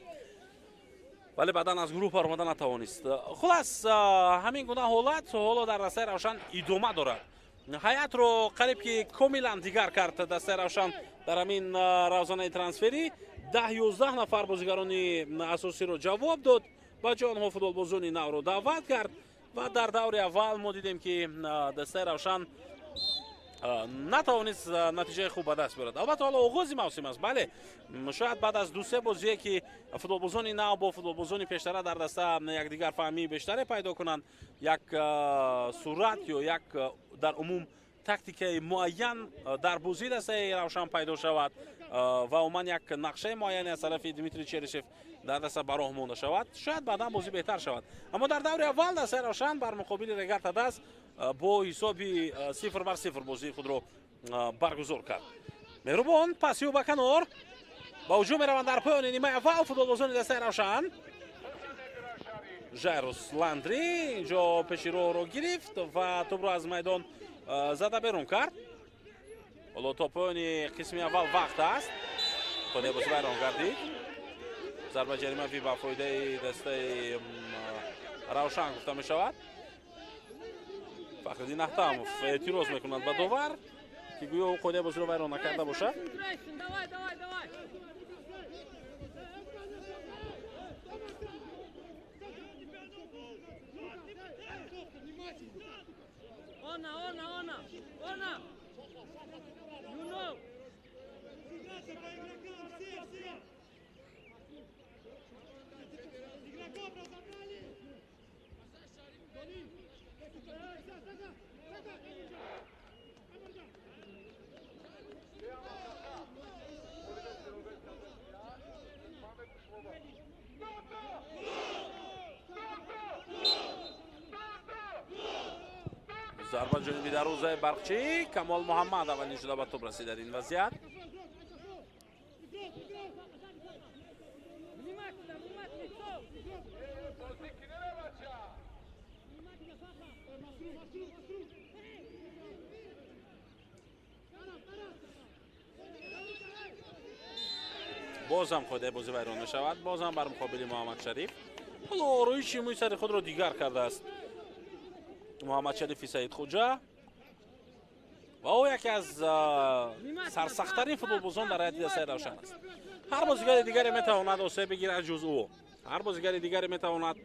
Speaker 1: вале баъдан аз гурӯҳ баромада натавонист. Хулас, ҳамин гуна ҳолат ҳоло дар дастаи Равшан идома дорад. Ҳайатро қариб ки комилан дигар кард дастаи Равшан дар ҳамин равзанаи трансферӣ. 10-11 нафар бозигарони асосиро ҷавоб дод, ба ҷои онҳо футболбозони навро даъват кард ва дар даври аввал мо дидем, ки дастаи Равшан натавонист натиҷаи хуб ба даст биёрад. Албатта ҳоло оғози мавсим аст, бале, шояд баъд аз ду-се бозие ки футболбозони нав бо футболбозони пештара дар даста якдигар фаҳмии бештаре пайдо кунанд, як сурат ё як дар умум тактикаи муайян дар бозии дастаи Равшан пайдо шавад ва умуман як нақшаи муайяне аз тарафи Дмитрий Черишев дар даста ба роҳ монда шавад, шояд баъдан бозӣ беҳтар шавад. Аммо дар даври аввал дастаи Равшан бар муқобили Регартадаст бо ҳисоби 0-0 бозии худро баргузор кард. Меҳрубон пасиу ба канор, ба ҳуҷум мераванд дар поёни нимаи аввал футболбозони дастаи Равшан. Жайрус Ландри инҷо пеши роҳро гирифт ва тӯбро аз майдон зада берун кард. Ҳоло то поёни қисми аввал вақт аст. Тоне бозӣ вайрон гардид. Зарба ҷаримавӣ ба фоидаи дастаи Равшан гуфта мешавад. Фахриддин Ахтамов эътироз мекунад ба довар, ки гӯё ӯ қоидаи бозиро вайрон накарда бошад.
Speaker 2: Давай, давай, давай. Она, она, она, она. You know.
Speaker 1: Зарба ҷониби дарвозаи Барқчӣ. Камол Муҳаммад аввалин шуда ба тӯб расид дар ин вазъият. Бозам қоидаи бозӣ вайрон мешавад. Бозам бар муқобили Муҳаммад Шариф. Ҳоло ороиши мӯи сари худро дигар кардааст Муҳаммад Шарифи Саидхоҷа ва ӯ яке аз сарсахттарин футболбозон дар ҳайати дастаи Равшан аст. Ҳар бозигари дигаре метавонад осеб бигирад ҷуз ӯ. Ҳар бозигари дигаре метавонад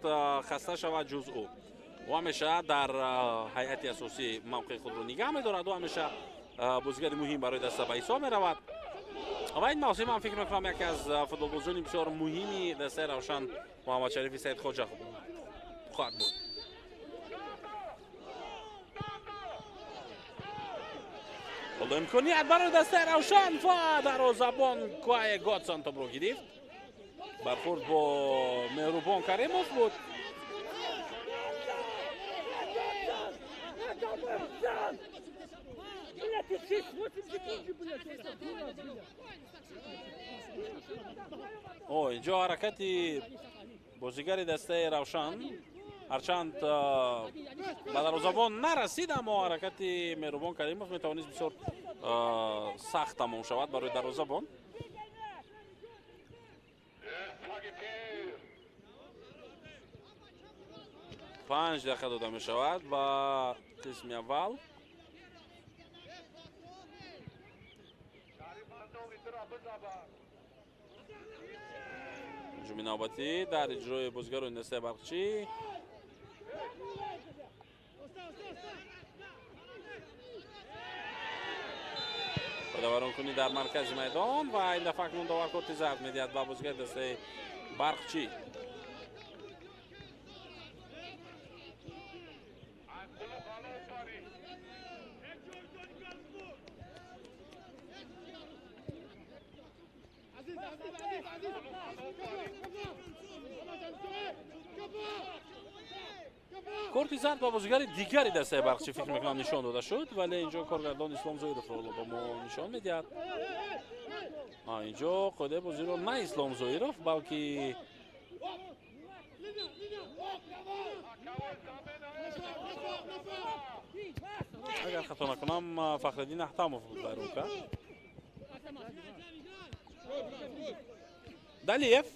Speaker 1: хаста шавад ҷуз ӯ. Ӯ ҳамеша дар ҳайати асосӣ мавқеи худро нигаҳ медорад. Ӯ ҳамеша бозигари муҳим барои даста ба ҳисоб меравад. Ва ин мавсим ҳам фикр мекунам яке аз футболбозони бисёр муҳими дастаи Равшан Муҳаммад Шарифи Саидхоҷа хоҳад буд. Ҳоло имконият барои дастаи Равшан ва дарвозабон Куае Готсон топро гирифт. Бархӯрд бо Меҳрубон Каримов буд. О, инҷо ҳаракати бозигари дастаи Равшан ҳарчанд ба дарвозабон нарасид, аммо ҳаракати Меҳрубон Каримов метавонист бисёр сахт тамом шавад барои дарвозабон. Панҷ дақиқа дода мешавад ба қисми аввал. Ҳуҷуми навбатӣ дар иҷрои бозигарони дастаи Барқчӣ. Даваронкунӣ дар маркази майдон ва ин дафъа акнун довар корти зард медиҳад ба бозигари дастаи Барқчӣ. Корти зард ба бозигари дигари дастаи Барқчӣ фикр мекунам нишон дода шуд, вале инҷо коргардон Ислом Зоировро ҳоло ба мо нишон медиҳад. Инҷо қоидаи бозиро на Ислом Зоиров, балки агар хато накунам Фахриддин Ахтамов буд вайрон кард. Далиев.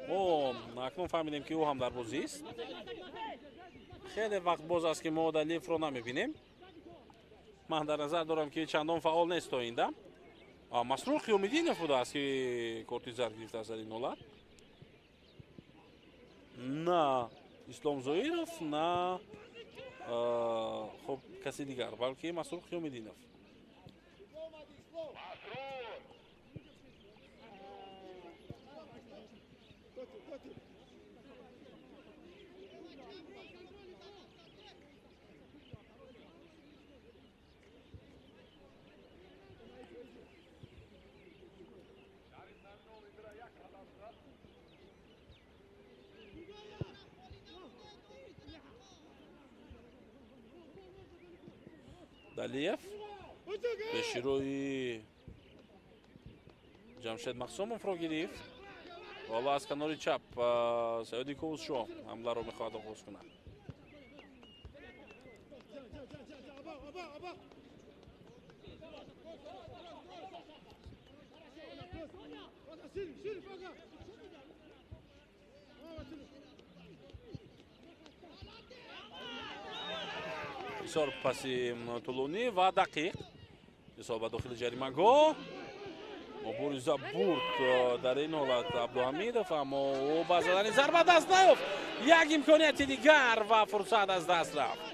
Speaker 1: О, акнун фаҳмидем, ки ӯ ҳам дар бозист. Хеле вақт боз аст, ки мо Далиевро намебинем. Ман дар назар дорам, ки чандон фаъол нест то ин дам. Масрур Қиёмиддинов будааст, ки корти зард гирифтааст дар ин ҳолат. На Ислом Зоиров, на хуб каси дигар, балки Масрур Қиёмиддинов. Далиев пеширои Ҷамшед Мақсумовро гирифт. Ҳоло аз канори чап Саёди Ковусшо ҳамларо мехоҳад оғоз кунад. Бисёр паси тӯлонӣ ва дақиқ. Мисол ба дохили ҷаримагоҳ. Мубориза бурд дар ин ҳолат Абдуҳамидов, аммо ӯ ба задани зарба даст наёфт. Як имконияти дигар ва фурсат аз даст рафт.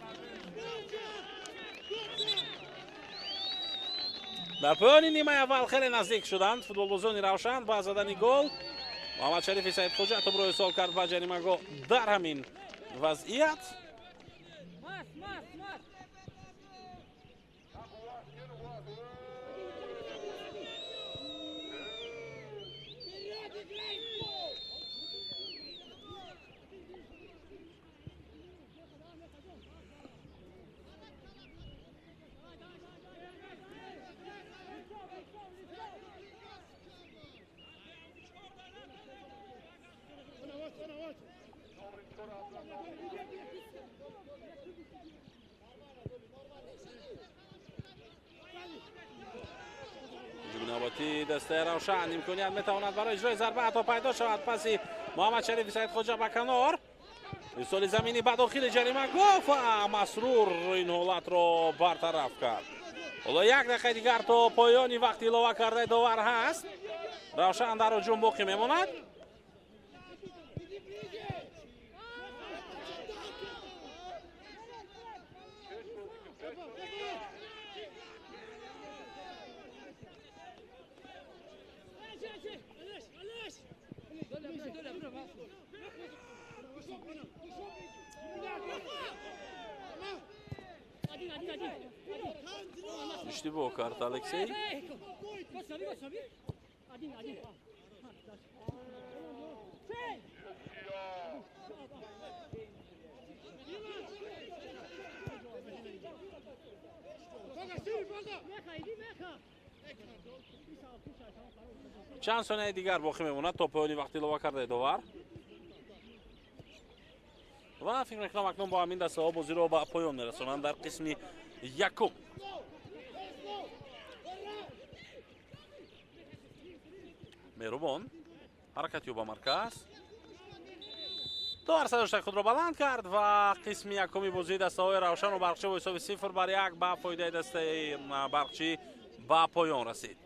Speaker 1: Дар поёни нимаи аввал хеле наздик шуданд футболбозони Равшан ба задани гол. Муҳаммадшарифи Саидхоҷа тӯбро ирсол кард ба ҷаримагоҳ дар ҳамин вазъият. Дастаи Равшан имконият метавонад барои иҷрои зарба ҳатто пайдо шавад. Паси Муҳаммадшарифи Саидхоҷа ба канор. Ирсоли заминӣ ба дохили ҷаримагоҳ ва Масрур ин ҳолатро бартараф кард. Ҳоло як дақиқаи дигар то поёни вақти илова кардаи довар ҳаст. Равшан дар ҳуҷум боқӣ мемонад. Иштибоҳ кард Алексей. Чанд сонияи дигар боқӣ мемонад то поёни вақти илова кардаи довар. Ва фикр мекунам акнун бо ҳамин дастаҳо бозиро ба поён мерасонанд дар қисми якум. Меҳрубон ҳаракат ё ба марказ. Довар садоштаи худро баланд кард ва қисми якуми бозии дастаҳои Равшану Барқчӣ бо ҳисоби 0-1 ба фоидаи дастаи Барқчӣ ба поён расид.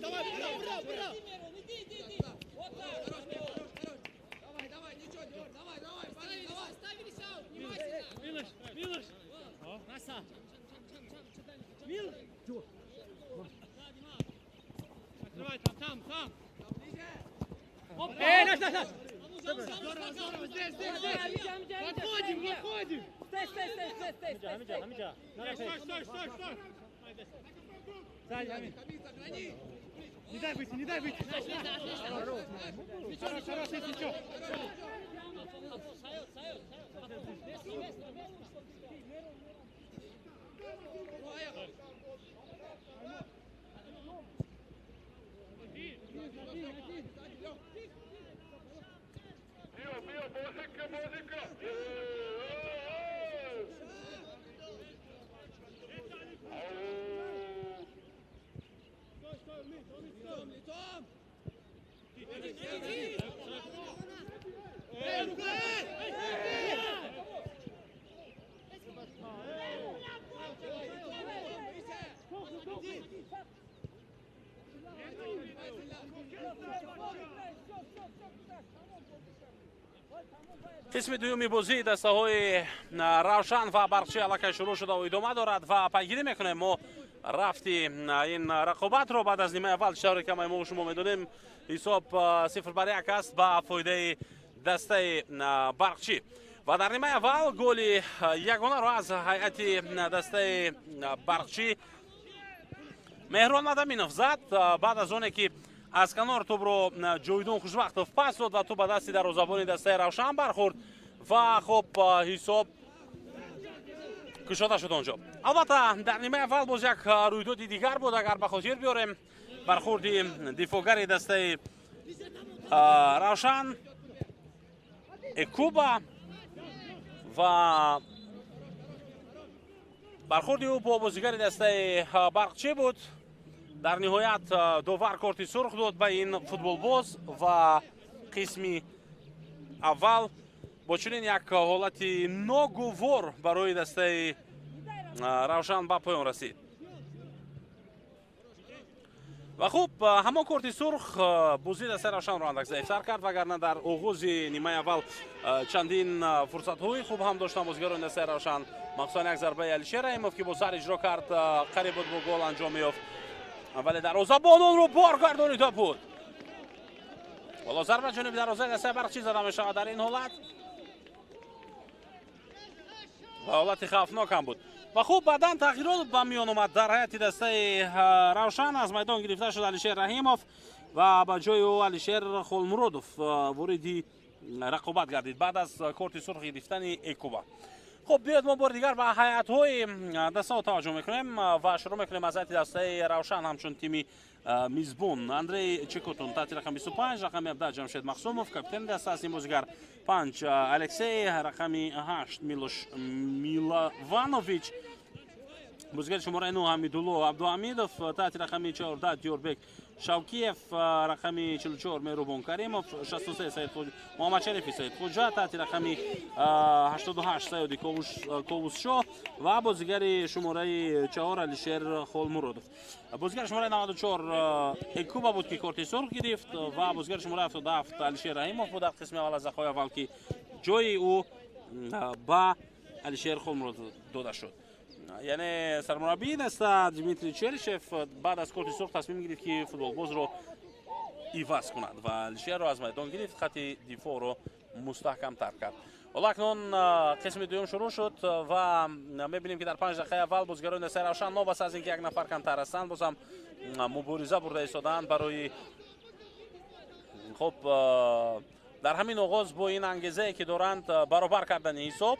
Speaker 3: Давай, бра, бра, бра! Вот так! Хорош, хорош, хорош! Давай, давай, ничего, Диор, давай, давай, парни, давай!
Speaker 2: Ставились аут, внимательно!
Speaker 4: Милош, Милош! Наса! Милош! Открывай, там, там, там! Оп! Эй, наш, наш, наш! Здорово, здорово, здесь, здесь, здесь! Подходим, подходим!
Speaker 2: Стой, стой, стой, стой, стой, стой!
Speaker 4: Хамиджа, Стой, стой, стой, стой! Сзади, Амин. Не дай выйти, не дай выйти. Хорош, хорош, ничего.
Speaker 1: Қисми дуюми бозии дастаҳои Равшан ва Барқчӣ аллакай шурӯъ шуда ва идома дорад ва пайгирӣ мекунем мо рафти ин рақобатро баъд аз нимаи аввал. Чӣ тавре ки мо шумо медонем, ҳисоб 0-1 аст ба фоидаи дастаи Барқчӣ ва дар нимаи аввал голи ягонаро аз ҳайати дастаи Барқчӣ Меҳрон Мадаминов зад баъд аз оне ки аз канор тӯбро Ҷовидон Хушвақтов пас дод ва тӯб ба дасти дарвозабони дастаи Равшан бархӯрд. Ва хуб ҳисоб кушода шуд онҷо. Албатта дар нимаи аввал боз як рӯйдоди дигар буд, агар ба хотир биёрем бархурди дифоъгари дастаи Равшан Экуба ва бархурди ӯ бо бозигари дастаи Барқчӣ буд. Дар ниҳоят довар корти сурх дод ба ин футболбоз ва қисми аввал бо чунин як ҳолати ногувор барои дастаи Равшан ба поён расид. Ва хуб ҳамон корти сурх бозии дастаи Равшанро андак заифтар кард, вагарна дар оғози нимаи аввал чандин фурсатҳои хуб ҳам доштанд бозигарони дастаи Равшан, махсусан як зарбаи Алишер Раҳимов, ки бо сар иҷро кард, қариб буд бо гол анҷом меёфт, вале дарвозабон онро баргардонида буд. Ҳоло зарба ҷониби дарвозаи дастаи Барқчӣ зада мешавад дар ин ҳолат ва ҳолати хавфнок ҳам буд. Ва хуб баъдан тағйирот ба миён омад дар ҳайати дастаи Равшан. Аз майдон гирифта шуд Алишер Раҳимов ва ба ҷои ӯ Алишер Холмуродов вориди рақобат гардид баъд аз корти сурх гирифтани Экуба. Хуб биёед мо бори дигар ба ҳайатҳои дастаҳо таваҷҷӯҳ мекунем ва шурӯъ мекунем аз ҳайати дастаи Равшан ҳамчун тими мизбон. Андрей Чекотун таҳти рақами 25, рақами 17 Ҷамшед Махсумов, капитани даста аст ин бозигар, 5 Алексей, рақами 8 Милош Милованович, бозигари шумораи 9 Ҳамидулло Абдуҳамидов, таҳти рақами 14 Диёрбек Шавкиев, рақами 44 Меҳрубон Каримов, 63 Муҳаммадшарифи Саидхуҷа, таҳти рақами 88 Саёди Ковусшоҳ ва бозигари шумораи 4 Алишер Холмуродов. Бозигари шумораи 94 Экуба буд, ки корти сурх гирифт, ва бозигари шумораи 77 Алишер Раҳимов буд дар қисми аввал аз дақиқаҳои аввал, ки ҷои ӯ ба Алишер Холмуродов дода шуд. Яъне сармураббии даста Дмитрий Черишев баъд аз корти сурх тасмим гирифт, ки футболбозро иваз кунад ва Алишерро аз майдон гирифт, хатти дифоъро мустаҳкамтар кард. Ҳоло акнун қисми дуюм шурӯъ шуд ва мебинем, ки дар 5 дақиқаи аввал бозигарони дастаи Равшан новобаста аз ин ки як нафар камтар ҳастанд, боз ҳам мубориза бурда истодаанд барои хуб дар ҳамин оғоз бо ин ангезае ки доранд баробар кардани ҳисоб.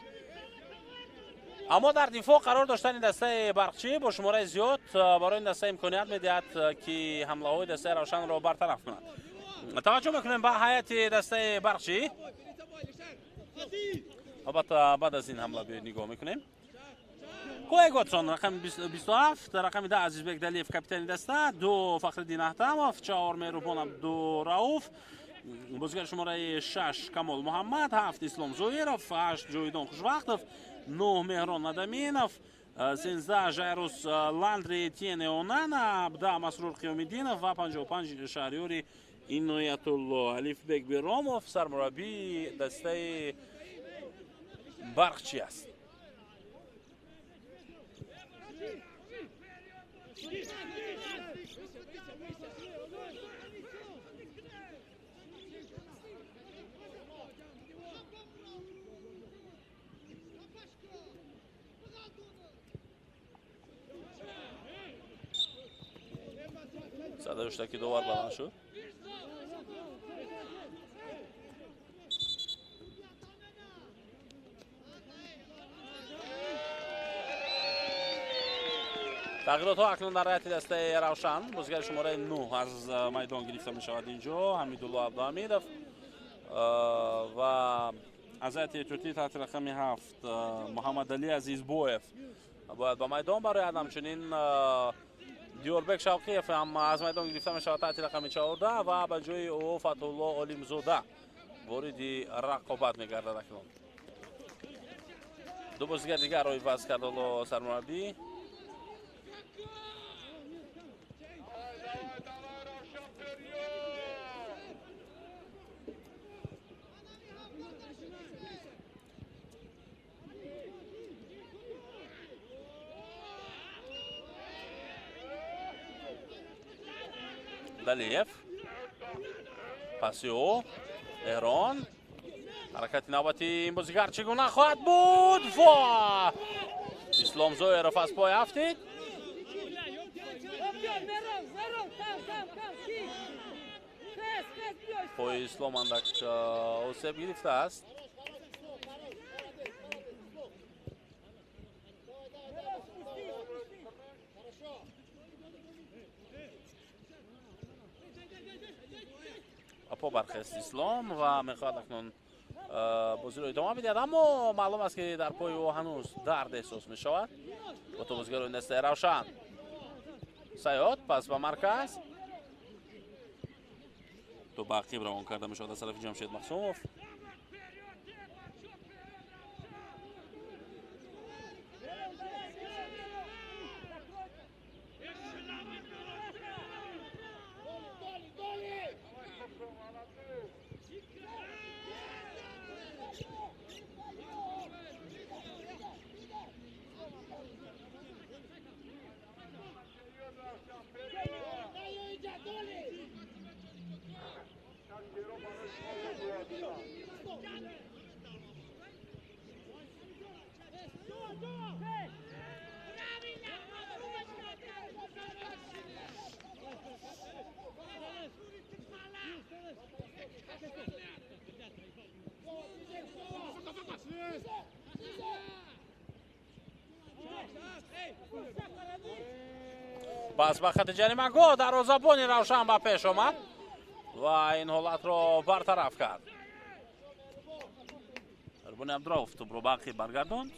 Speaker 1: Аммо дар дифоъ қарор доштани дастаи Барқчӣ бо шумораи зиёд барои ин даста имконият медиҳад, ки ҳамлаҳои дастаи Равшанро бартараф кунад. Таваҷҷӯҳ мекунем ба ҳайати дастаи Барқчӣ. Албатта баъд аз ин ҳамла биёед нигоҳ мекунем. Коя Готсон рақами 27, рақами 10 Азизбек Далиев, капитани даста, 2 Фахриддин Аҳтамов, 4 Меҳрубон Абдурауф, бозигари шумораи 6 Камол Муҳаммад, 7 Ислом Зоиров, 8 Ҷовидон Хушвақтов, 9 Меҳрон Адаминов, 13 Жайрус Ландри Тиене Онана, 10 Масрур Қиёмиддинов ва 55 Шаҳриёри Иноятулло. Алифбек Беромов сармураббии дастаи Барқчӣ аст. Сада дошта, ки довар баланд шуд. Тағйиротҳо акнун дар ҳайати дастаи Равшан. Бозигари шумораи 9 аз майдон гирифта мешавад инҷо Ҳамидулло Абдуҳамидов ва аз ҳайати эҳтиётӣ таҳти рақами 7 Муҳаммадалӣ Азизбоев бояд ба майдон барояд. Ҳамчунин Диёрбек Шавқиев ҳам аз майдон гирифта мешавад таҳти рақами 14 ва ба ҷои ӯ Фатҳулло Олимзода вориди рақобат мегардад. Акнун ду бозигар дигарро иваз кард ҳоло сармураббӣ. Далиев, паси ӯ Эҳрон, ҳаракати навбати ин бозигар чӣ гуна хоҳад буд? Ва Ислом Зоиров аз пой афтид. Пои Ислом андак осеб гирифтааст. Ба по бархест Ислом ва мехоҳад акнун бозиро идома бидиҳад, аммо маълум аст, ки дар пои ӯ ҳанӯз дард эҳсос мешавад. Бо тобозигарони дастаи Равшан. Саёд пас ба марказ, то ба ақиб равон карда мешавад аз тарафи Ҷамшед Махсумов. Пас ба хати ҷаримагоҳ дарвозабони Равшан ба пеш омад ва ин ҳолатро бартараф кард. Рубони Абдураuf тӯбро ба ақиб баргардонд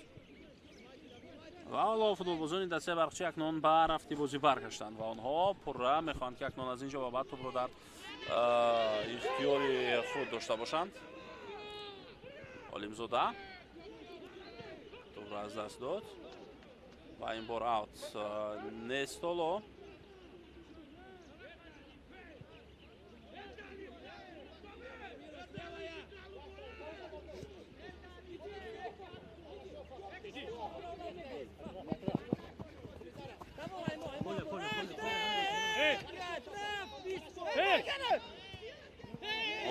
Speaker 1: ва ҳоло футболбозони дастаи Барқчӣ акнун ба рафти бозӣ баргаштанд ва онҳо пурра мехоҳанд, ки акнун аз ин ҷо ба баъд тӯбро дар ихтиёри худ дошта бошанд. Олимзода тӯбро аз даст дод ва ин бор аут нест ҳоло.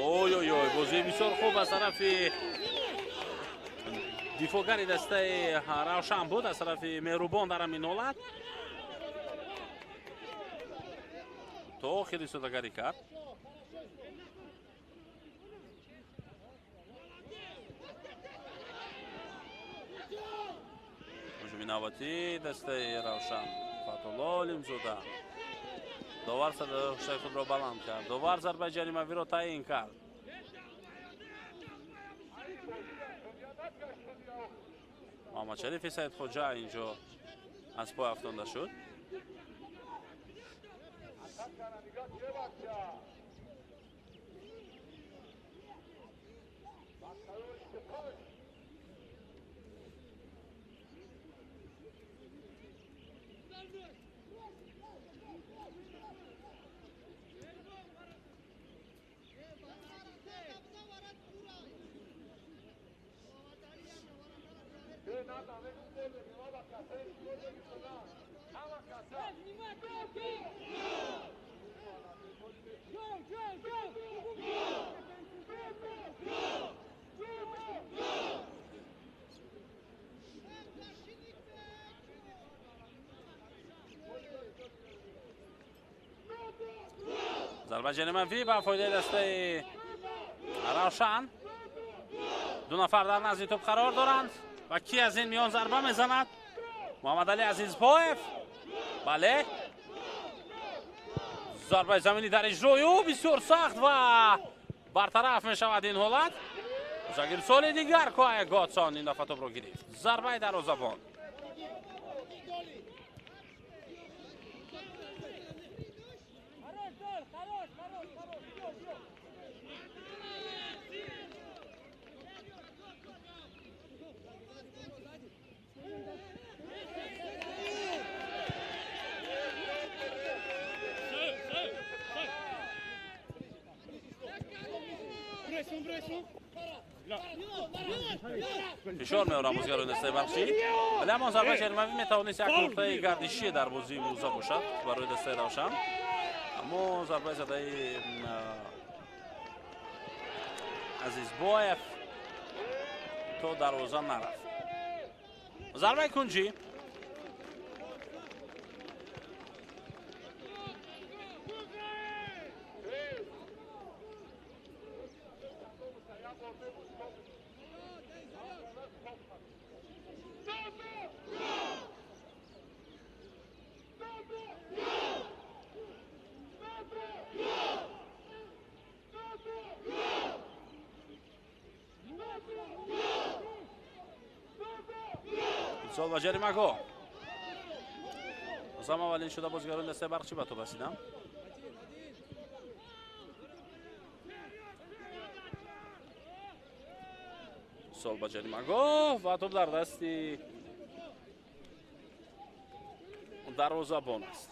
Speaker 1: Ой, ой, ой, бозии бисёр хуб аз тарафи дифоъгари дастаи Равшан буд, аз тарафи Меҳрубон дар ҳамин ҳолат то охир истодагарӣ кард. Ҳуҷуми навбатии дастаи Равшан. Фатулло Олимзода. Довар садои худро баланд кард. Довар зарбаи ҷаримавиро таъин кард. Муҳаммадшарифи Саидхоҷа инҷо аз пой афтонда шуд. Зарбаи ҷаримавӣ ба фоидаи дастаи Равшан. Ду нафар дар назди тӯб қарор доранд ва ки аз ин миён зарба мезанад? Муҳаммадалӣ Азизбоев. Бале, зарбаи заминӣ дар иҷрои ӯ бисёр сахт ва бартараф мешавад ин ҳолат. Шагирсоли дигар Коя Готсон ин дафъа тӯбро гирифт. Зарбаи дарвозабон. Фишор меорам бозигарони дастаи Барқчӣ, вале ҳамон зарбаи ҷаримавӣ метавонист як нуқтаи гардишӣ дар бозии имрӯза бошад барои дастаи Равшан, аммо зарбаи задаи Азизбоев то дарвоза нарафт. Зарбаи кунҷӣ. Ирсол ба ҷаримагоҳ. Осам аввалин шуда бозигарони дастаи Барқчӣ ба топ расиданд. Ирсол ба ҷаримагоҳ ва топ дар дасти дарвозабон аст.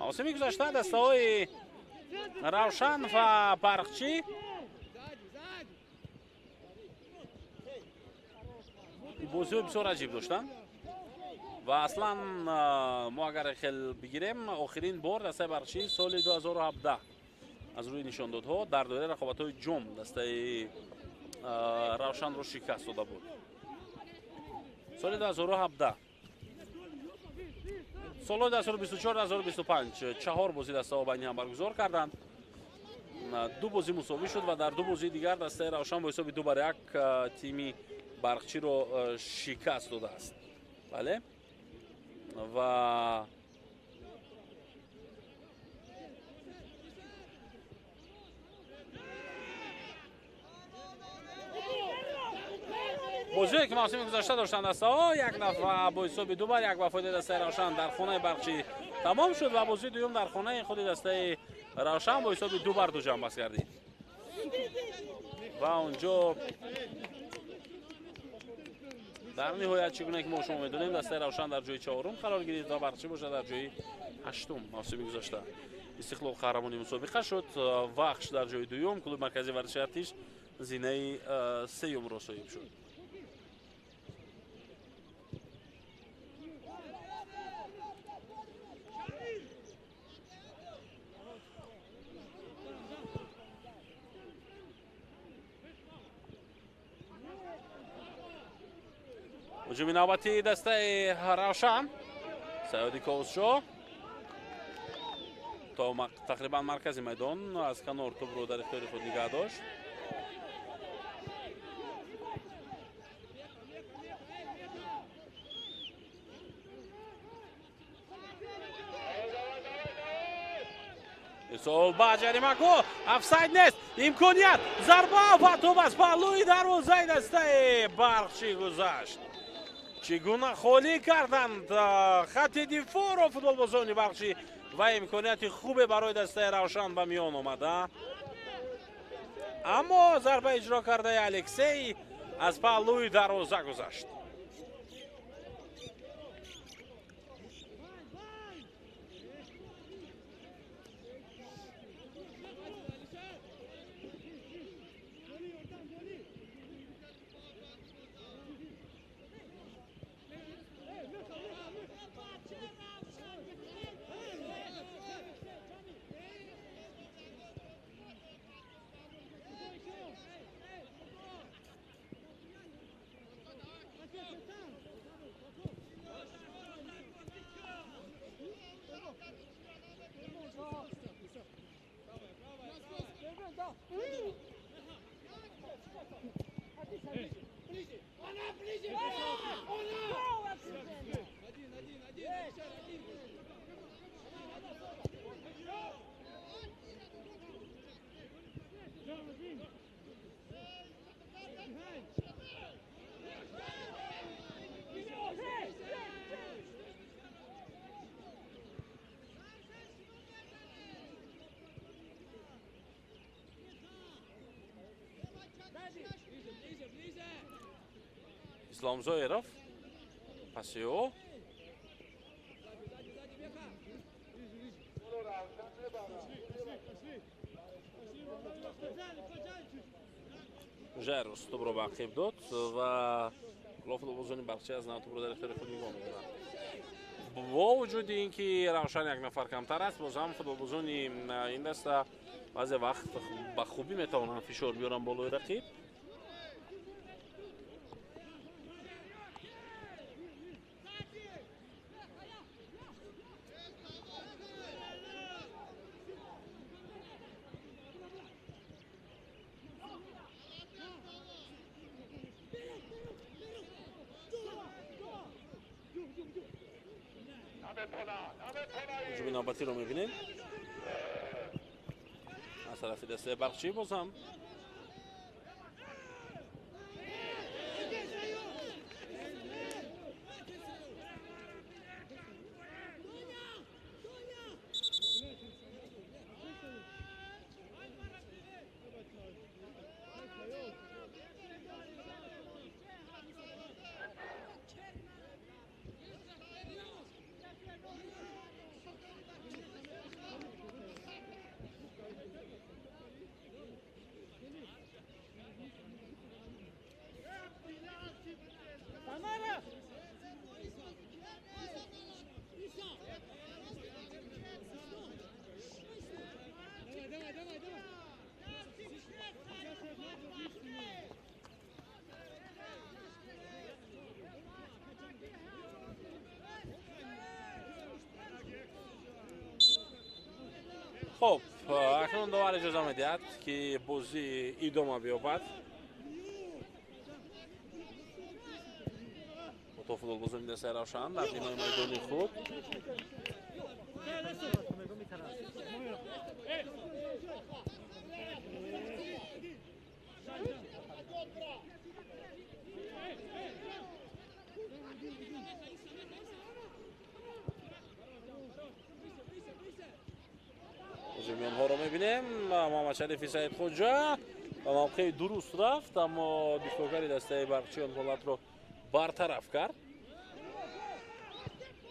Speaker 1: Мавсими гузашта дастаҳои Равшан ва Барқчӣ бозиҳои бисёр аҷиб доштанд ва аслан мо агар хел бигирем, охирин бор дастаи Барқчӣ соли 2017 аз рӯи нишондодҳо дар доираи рақобатҳои ҷом дастаи Равшанро шикаст дода буд. Соли 2017. Солҳои 2024-2025 чаҳор бозӣ дастаҳо байни ҳам баргузор карданд. Ду бозӣ мусовӣ шуд ва дар ду бозии дигар дастаи Равшан бо ҳисоби 2-1 тими Барқчиро шикаст додааст. Бале, ва бозие ки мавсими гузашта доштанд дастаҳо як нафар бо ҳисоби 2-1 ба фоидаи дастаи Равшан дар хонаи Барқчӣ тамом шуд ва бозии дуюм дар хонаи худи дастаи Равшан бо ҳисоби 2-2 ҷамъбаст гардид ва онҷо дар ниҳоят чӣ гуна ки мо шумо медонем, дастаи Равшан дар ҷои чаҳорум қарор гирифт ва Барқчӣ бошад дар ҷои ҳаштум. Мавсими гузашта Истиқлол қаҳрамони мусобиқа шуд, Вахш дар ҷои дуюм, клуби марказии варзиши Артиш зинаи сеюмро соҳиб шуд. Ҳуҷуми навбатии дастаи Равшан, Саёди Ковусшо то тақрибан маркази майдон аз канор тӯбро дар ихтиёри худ нигаҳ дошт. Ирсол ба ҷаримагоҳ, офсайд нест, имконият, зарба ва тӯб аз паҳлӯи дарвозаи дастаи Барқчӣ гузашт. Чӣ гуна холӣ карданд хатти дифоъро футболбозони Барқчӣ ва имконияти хубе барои дастаи Равшан ба миён омада. Аммо зарба иҷро кардаи Алексей аз паҳлӯи дарвоза гузашт. Ислом Зоиров паси ӯ Жерус тӯбро ба ақиб дод ва футболбозони Барқчӣ аз нав тӯбро дар ихтиёри худ нигоҳ медоранд. Бо вуҷуди ин ки Равшан як нафар камтар аст, боз ҳам футболбозони ин даста баъзе вақт ба хубӣ метавонанд фишор биёранд болои рақиб. Ҳуҷуми навбатиро мебинем аз тарафи дастаи Барқчӣ. Боз ҳам хуб, акнун довар иҷоза медиҳад, ки бозӣ идома биёбад. То футболбозони дастаи Равшан дар нимаи майдони худ. Ҳуҷуми онҳоро мебинем. Муҳаммадшарифи Саидхоҷа ба мавқеи дуруст рафт, аммо дифоъгари дастаи Барқчӣ он ҳолатро бартараф кард.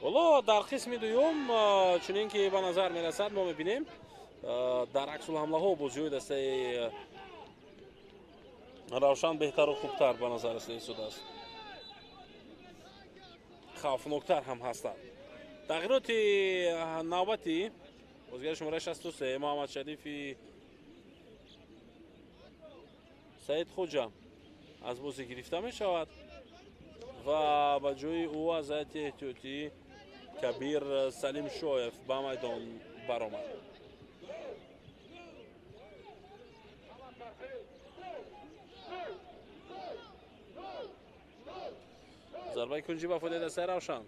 Speaker 1: Ҳоло дар қисми дуюм, чунин ки ба назар мерасад, мо мебинем дар аксулҳамлаҳо бозиҳои дастаи Равшан беҳтару хубтар ба назар расида истодааст, хавфноктар ҳам ҳастанд. Тағйироти навбатӣ: бозигари шумораи 63 Муҳаммадшарифи Саидхоҷа аз бозӣ гирифта мешавад ва ба ҷои ӯ аз ҳайати эҳтиётӣ Кабир Салимшоев ба майдон баромад. Зарбаи кунҷӣ ба фоидаи дастаи Равшан.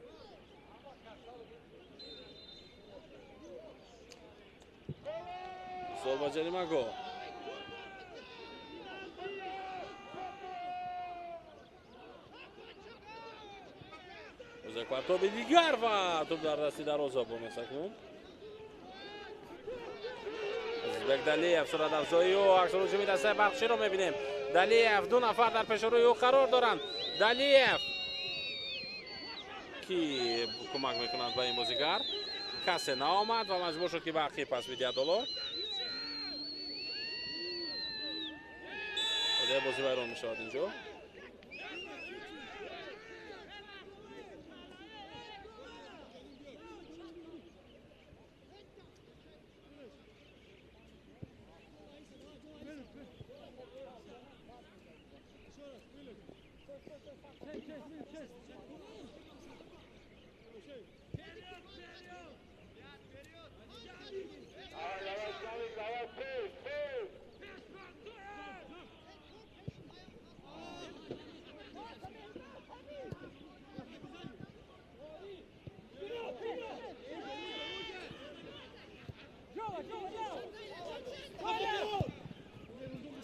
Speaker 1: Ба ҷаримагоҳ. Партоби дигар ва тӯб дар дасти дарвозабон аст акнун. Азизбек Далиев, суратафзои ӯ, аксулҳуҷуми дастаи Барқчиро мебинем. Далиев, ду нафар дар пешорӯи ӯ қарор доранд. Далиев, ки кӯмак мекунад ба ин бозигар, касе наомад ва маҷбур шуд, ки ба ақиб пас бидиҳад. Ҳоло бозӣ вайрон мешавад инҷо.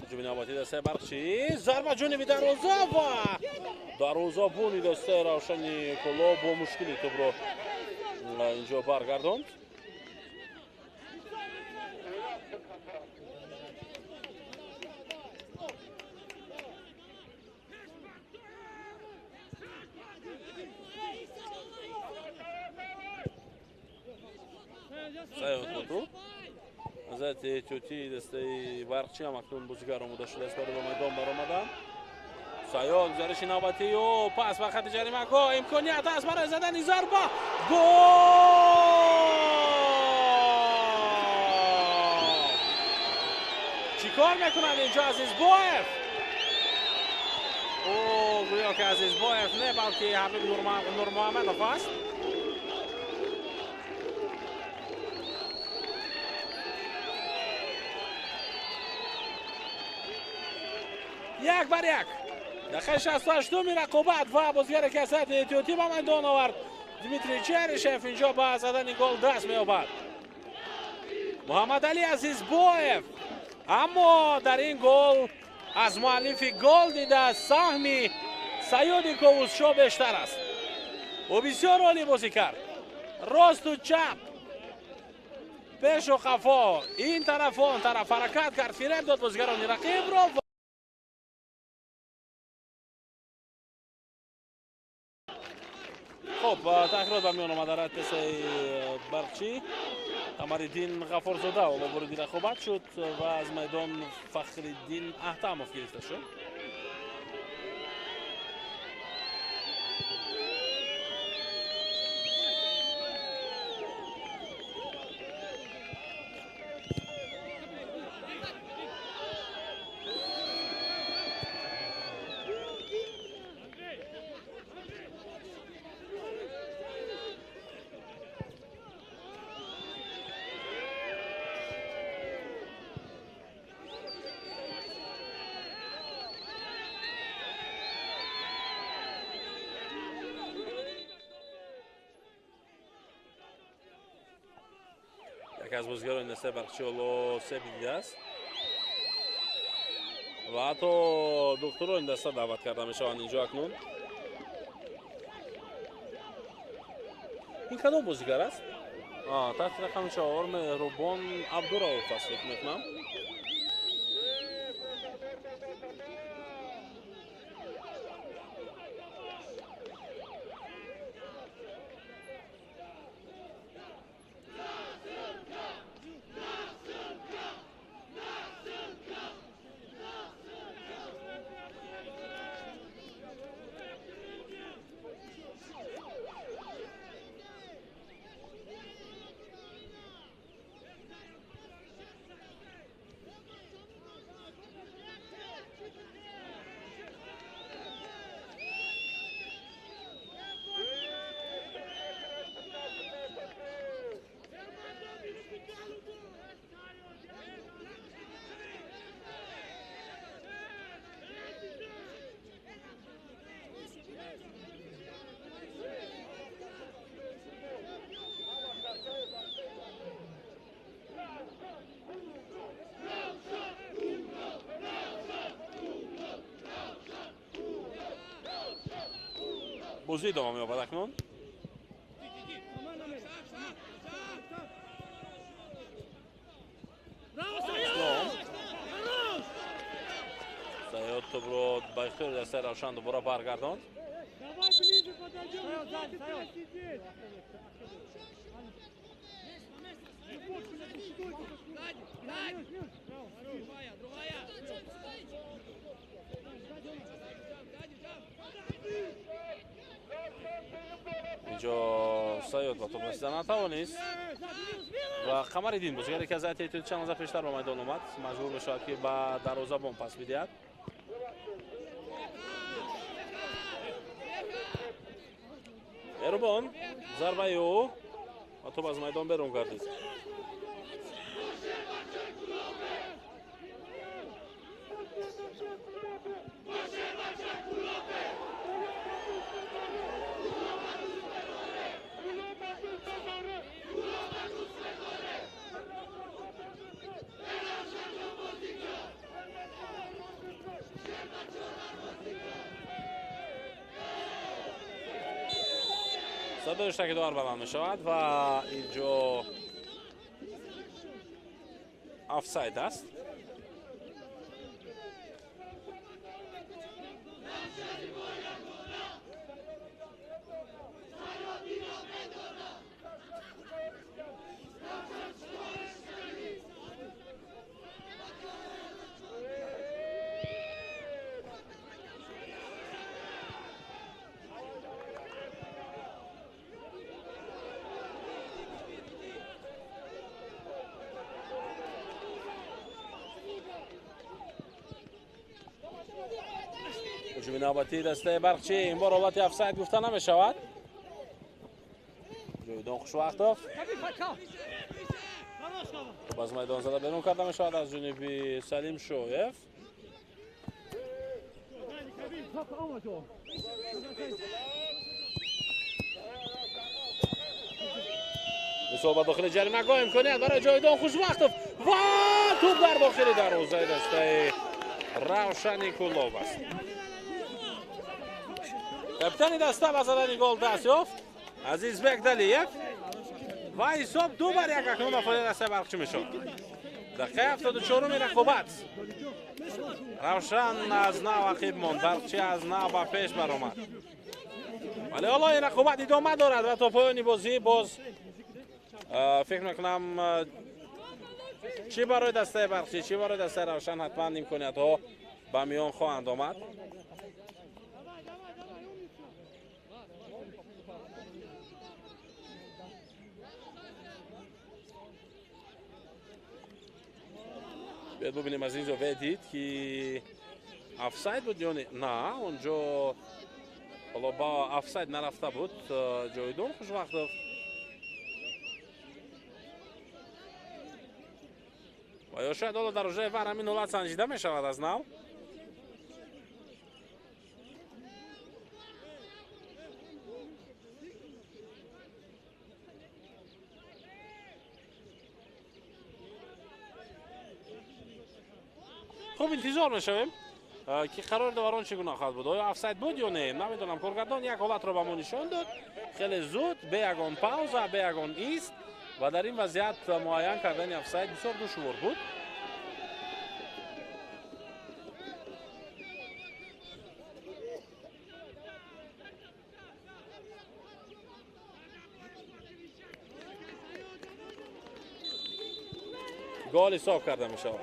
Speaker 1: Ҳуҷуми навбатии дастаи Барқчӣ, зарба ҷониби дарвоза ва дарвозабони дастаи Равшани Кӯлоб бо мушкили тӯбро инҷо баргардонд. Саёд бо аз ҳайати эҳтиётии дастаи Барқчӣ ҳам акнун бозигар омода шудааст барои ба майдон баромадан. Саёд, гузариши навбатӣ ӯ, пас ба хати ҷаримагоҳ, имконият аст барои задани зарба. Гол! Чӣ кор мекунад инҷо Азизбоев? Ӯ гӯё ки Азизбоев не, балки Ҳабиб Нурмуҳаммадов аст. 1-1. Дақиқаи 68-уми рақобат ва бозигаре ки аз ҳайати эҳтиётӣ ба майдон овард Дмитрий Черышев инҷо ба задани гол даст меёбад. Муҳаммадалӣ Азизбоев, аммо дар ин гол аз муаллифи гол дида саҳми Саёди Ковусшо бештар аст. Ӯ бисёр олӣ бозӣ кард. Росту чап, пешу қафо, ин тарафу он тараф ҳаракат кард, фиреб дод бозигарони рақибро. Хуб, тағйирот ба миён омада дастаи Барқчӣ. Қамариддин Ғаффорзода ҳоло вориди рақобат шуд ва аз майдон Фахриддин Аҳтамов гирифта шуд. Яке аз бозигарони дастаи Барқчӣ ҳоло себ дидааст ва ҳатто духтурони даста даъват карда мешаванд инҷо акнун. Ин кадом бозигар аст? Таҳти рақами 4 Меҳрубон Абдураов аст, фикр мекунам. Бозӣ идома меёбад акнун. Саёд тӯбро ба ихтиёри дастаи Равшан дубора баргардонд. Инҷо Саёд ба тӯб расида натавонист ва Қамариддин, бозигаре ки аз ҳайати Иттиҳод чанд лаҳза пештар ба майдон омад, маҷбур мешавад ки ба дарвозабон пас бидиҳад. Меҳрубон, зарбаи ӯ ва тӯб аз майдон берун гардид. Садои штаки довар баланд мешавад ва инҷо офсайд аст. ҳуҷуми навбатии дастаи Барқчӣ, ин бор ҳолати офсайд гуфта намешавад. Ҷовидон Хушвақтов тӯб аз майдон зада берун карда мешавад аз ҷониби Салим Шоев. Ирсол ба дохили ҷаримагоҳ, имконият барои Ҷовидон Хушвақтов ва тӯб дар дохили дарвозаи дастаи Равшани Кӯлоб аст. Капитани даста ба задани гол даст ёфт Азизбек Далиев ва ҳисоб 2-1 акнун ба фоидаи дастаи Барқчӣ мешавад. Дақиқаи 74-уми рақобат. Равшан аз нав ақиб монд, Барқчӣ аз нав ба пеш баромад. Вале ҳоло ин рақобат идома дорад ва то поёни бозӣ боз фикр мекунам чӣ барои дастаи Барқчӣ, чӣ барои дастаи Равшан ҳатман имкониятҳо ба миён хоҳанд омад. Биёед бубинем аз ин зовия дид ки офсайд буд ё не. На, онҷо ҳоло ба офсайд нарафта буд Ҷовидон Хушвақтов. Ва ё шояд ҳоло дар рӯжаи вар ҳамин ҳолат санҷида мешавад аз нав. Хуб, интизор мешавем ки қарори доварон чӣ гуна хоҳад буд. Оё офсайд буд ё не, намедонам. Коргардон як ҳолатро ба мо нишон дод хеле зуд, бе ягон пауза, бе ягон ист, ва дар ин вазъият муайян кардани офсайд бисёр душвор буд. Гол ҳисоб карда мешавад.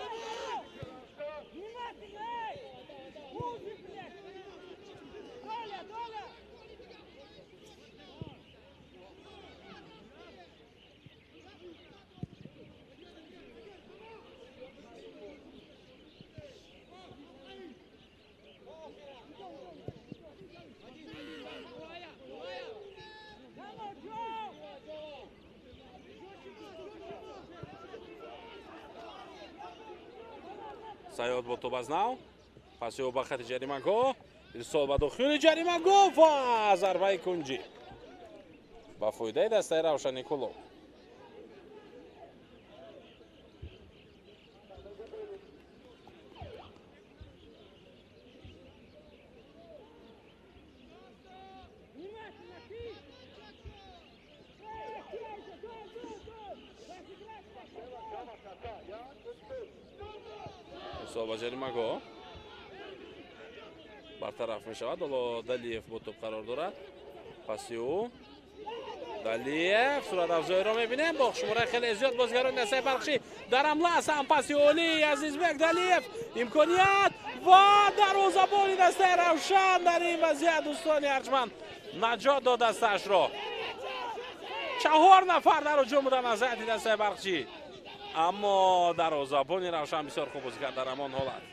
Speaker 1: Саёд бо тӯб аз нав, паси ӯ ба хати ҷаримагоҳ, ирсол ба дохили ҷаримагоҳ ва зарбаи кунҷӣ ба фоидаи дастаи Равшани Кӯлоб. Ирсол ба ҷаримагоҳ бартараф мешавад. Ҳоло Далиев бо тӯб қарор дорад. Паси ӯ Далиев, суратафзоиро мебинем бо шумораи хеле зиёд бозигарони дастаи Барқчӣ дар ҳамла ҳастанд. Паси олии Азизбек Далиев, имконият ва дарвозабони дастаи Равшан дар ин вазъият дӯстони арҷманд наҷот дод дастаашро. 4 нафар дар ҳуҷум буданд аз ҳайати дастаи Барқчӣ, аммо дарвозабони Равшан бисёр хуб бозӣ кард дар ҳамон ҳолат.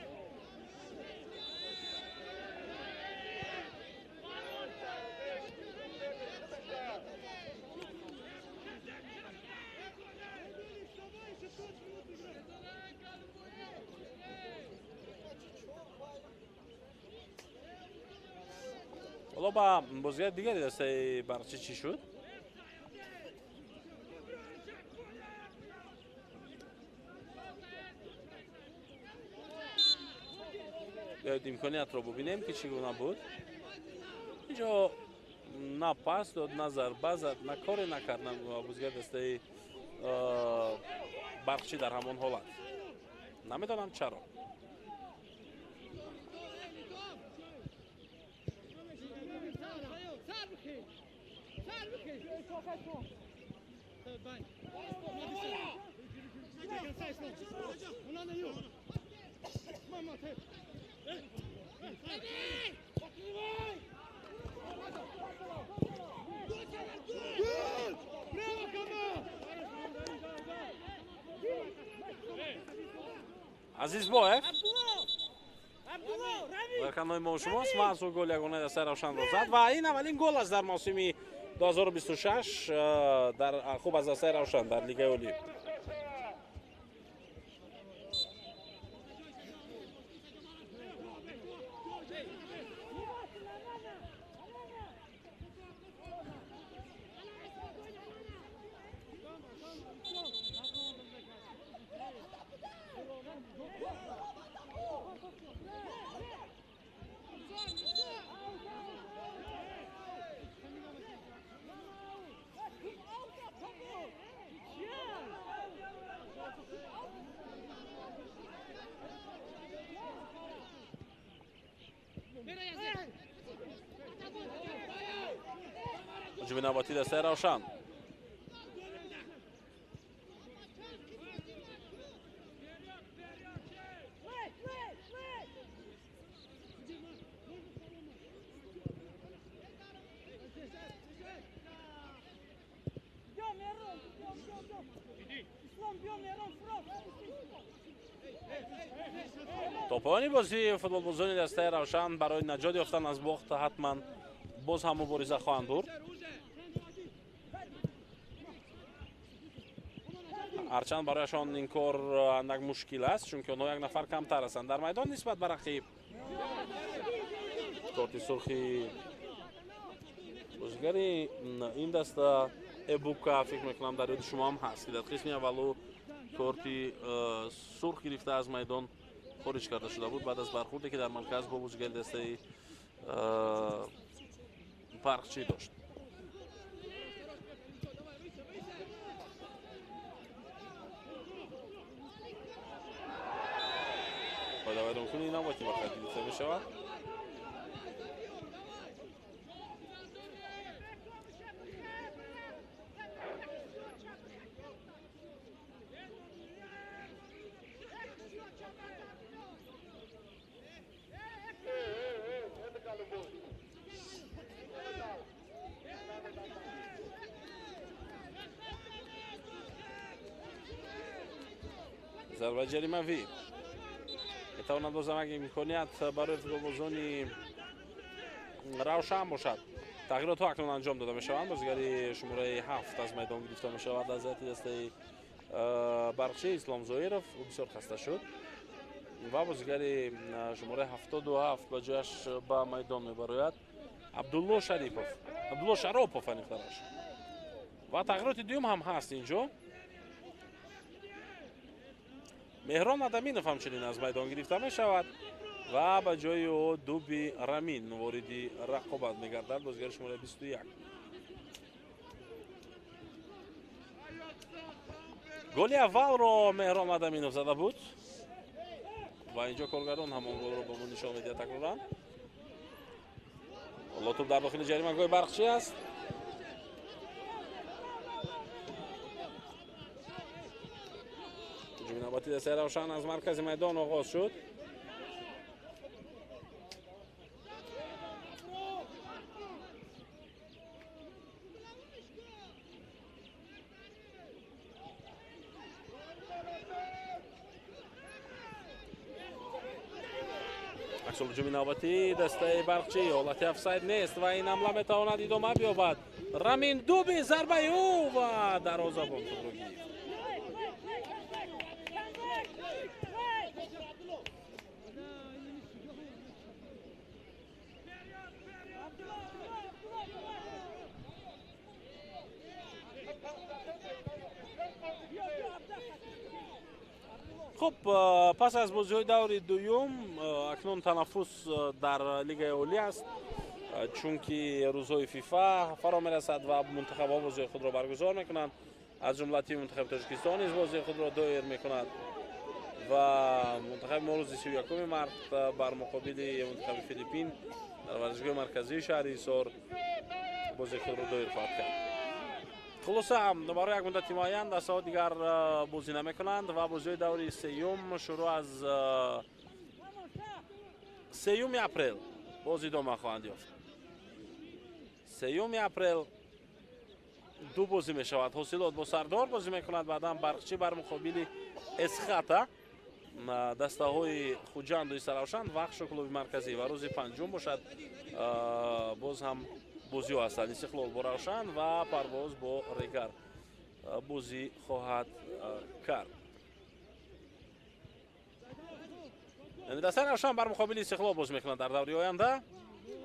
Speaker 1: ҳоло ба бозигари дигари дастаи Барқчӣ чӣ шуд? Биёед имкониятро бубинем ки чӣ гуна буд. Инҷо на пас дод, на зарба зад, на коре накард бозигари дастаи Барқчӣ дар ҳамон ҳолат. Намедонам чаро. Азизбоев дар канои мо шумост. Мансур гол ягонаи дастаи Равшанро зад ва ин аввалин гол аст дар мавсими 2026 дар хуб аз дастаи Равшан дар Лигаи Олӣ. Ҳуҷуми навбатӣ дастаи Равшан. То поёни бозӣ футболбозони дастаи Равшан барои наҷот ёфтан аз бохт ҳатман боз ҳам мубориза хоҳанд бурд. Ҳарчанд барояшон ин кор андак мушкил аст, чунки онҳо як нафар камтар ҳастанд дар майдон нисбат ба рақиб. Корти сурхи бозигари ин даста Эбука фикр мекунам дар ёди шумо ҳам ҳаст, ки дар қисми аввалу корти сурх гирифта аз майдон хориҷ карда шуда буд баъд аз бархурде ки дар марказ бо бозигари дастаи Барқчӣ дошт. Қоидавайронкунии навбатӣ ба қайд гирифта мешавад. Зарбаи ҷаримавӣ метавонад боз ҳам як имконият барои футболбозони Равшан бошад. Тағйиротҳо акнун анҷом дода мешаванд. Бозигари шумораи 7 аз майдон гирифта мешавад аз ҳайати дастаи Барқчӣ Ислом Зоиров, ӯ бисёр хаста шуд ва бозигари шумораи 77 ба ҷояш ба майдон мебарояд Абдулло Шарипов, Абдулло Шаропов аниқтараш. Ва тағйироти дуюм ҳам ҳаст инҷо. Меҳрон Адаминов ҳамчунин аз майдон гирифта мешавад ва ба ҷои ӯ Дуби Рамин вориди рақобат мегардад, бозигари шумораи 21. Голи аввалро Меҳрон Адаминов зада буд ва инҷо коргардон ҳамон голро ба мо нишон медиҳад такроран. Ҳоло тӯб дар дохили ҷаримагоҳи Барқчӣ аст. Ҳуҷуми навбатии дастаи Равшан аз маркази майдон оғоз шуд. Аксул ҳуҷуми навбатии дастаи Барқчӣ, ҳолати офсайд нест ва ин ҳамла метавонад идома биёбад. Рамин Дуби, зарбаи ӯ ва дарвозабон худро гирифт. Хуб, пас аз бозиҳои даври дуюм акнун танаффус дар лигаи олӣ аст, чунки рӯзҳои ФИФА фаро мерасад ва мунтахабҳо бозиҳои худро баргузор мекунанд. Аз ҷумла тими мунтахаби Тоҷикистон низ бозии худро доир мекунад ва мунтахаби мо рӯзи 31 март бар муқобили мунтахаби Филиппин дар варзишгоҳи марказии шаҳри Ҳисор бозии худро доир хоҳад кард. Хулоса, барои як муддати муайян дастаҳо дигар бозӣ намекунанд ва бозиҳои даври сеюм шурӯъ аз 3 апрел боз идома хоҳанд ёфт. 3 апрел ду бозӣ мешавад. Ҳосилот бо Сардор бозӣ мекунад, баъдан Барқчӣ бар муқобили Эсхата, дастаҳои Хуҷанду Истаравшан, Вахшу клуби марказӣ ва рӯзи 5 бошад боз ҳам бозиҳо ҳастанд. Истиқлол бо Равшан ва Парвоз бо Регар бозӣ хоҳад кард. Яъне дастаи Равшан бар муқобили Истиқлол бозӣ мекунад дар даври оянда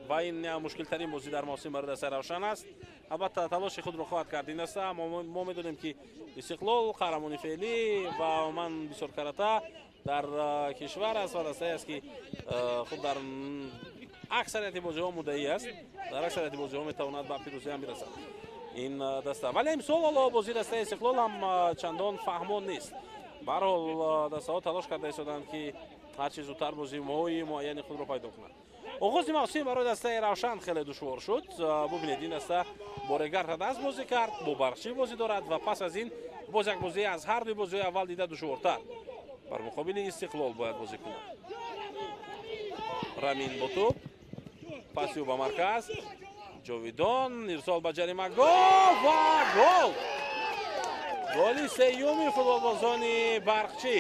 Speaker 1: ва ин мушкилтарин бозӣ дар мавсим барои дастаи Равшан аст. Албатта талоши худро хоҳад кард ин даста. Мо медонем ки Истиқлол қаҳрамони феълӣ ва умуман бисёр карата дар кишвар аст ва дастае аст ки хуб дар аксарияти бозиҳо муддаӣ аст, дар аксарияти бозиҳо метавонад ба пирӯзӣ ҳам бирасад ин даста. Вале имсол ҳоло бозии дастаи Истиқлол ҳам чандон фаҳмон нест. Ба ҳар ҳол дастаҳо талош карда истоданд ки ҳарчи зудтар бозиҳои муайяни худро пайдо кунанд. Оғози мавсим барои дастаи Равшан хеле душвор шуд. Бубинед, ин даста бо Регар-ТадАЗ бозӣ кард, бо Барқчӣ бозӣ дорад ва пас аз ин боз як бозӣ аз ҳар дуи бозиҳои аввал дида душвортар. Бар муқобили Истиқлол бояд бозӣ кунад. Рамин бо тӯб, паси ӯ ба марказ, Ҷовидон ирсол ба ҷаримагоҳ ва гол! Голи сеюми футболбозони Барқчӣ.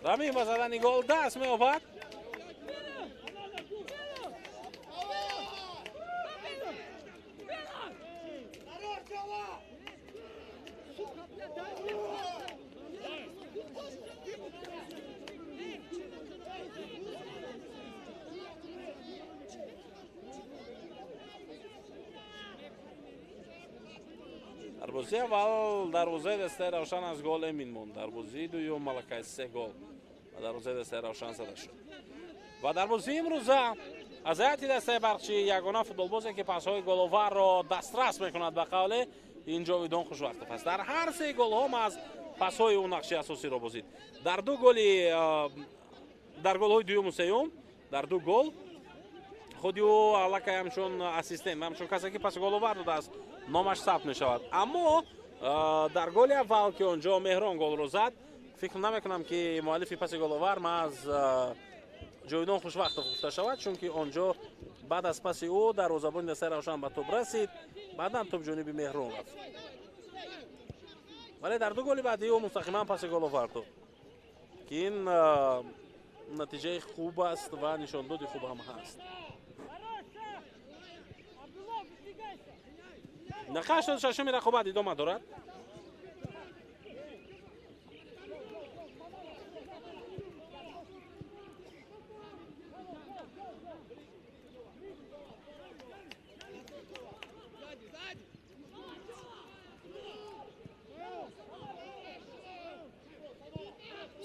Speaker 1: Рамин ба задани гол даст меёбад. Дар бозии аввал дарвозаи дастаи Равшан аз гол эмин монд. Дар бозии дуюм малакаи се гол ва дарвозаи дастаи Равшан зада шуд. Ва дар бозии имрӯза аз ҳайати дастаи Барқчӣ ягона футболбозе ки пасҳои головарро дастрас мекунад ба қавле ин Ҷовидон Хушвақтов аст. Дар ҳар се голҳо маҳз пасҳои ӯ нақши асосиро бозид. Дар ду голи дар голҳои дуюму сеюм, дар ду гол худи ӯ аллакай ҳамчун ассистент, ҳамчун касе ки паси головар додааст, номаш сабт мешавад. Аммо дар голи аввал ки он ҷо Меҳрон голро зад, фикр намекунам ки муаллифи паси головар маҳз Ҷовидон Хушвақтов гуфта шавад, чунки он ҷо баъд аз паси ӯ дарвозабони дастаи Равшан ба тӯб расид, баъдан тӯб ҷониби Меҳрон рафт. Вале дар ду голи баъдӣ ӯ мустақиман паси головар дод, ки ин натиҷаи хуб аст ва нишондоди хуб ҳам ҳаст. Дақиқаи 86-уми рақобат идома дорад.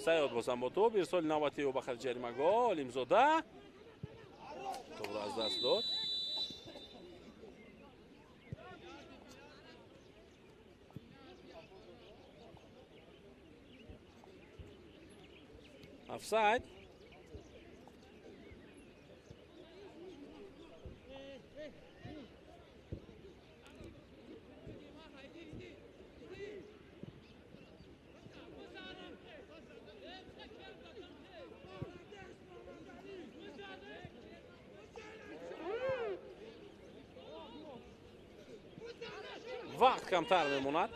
Speaker 1: Саёд бозам бо тӯб, ирсоли навбати ӯ ба хати ҷаримагоҳ, Олимзода тӯбро аз даст дод. Офсайд. Вақт камтар мемонад.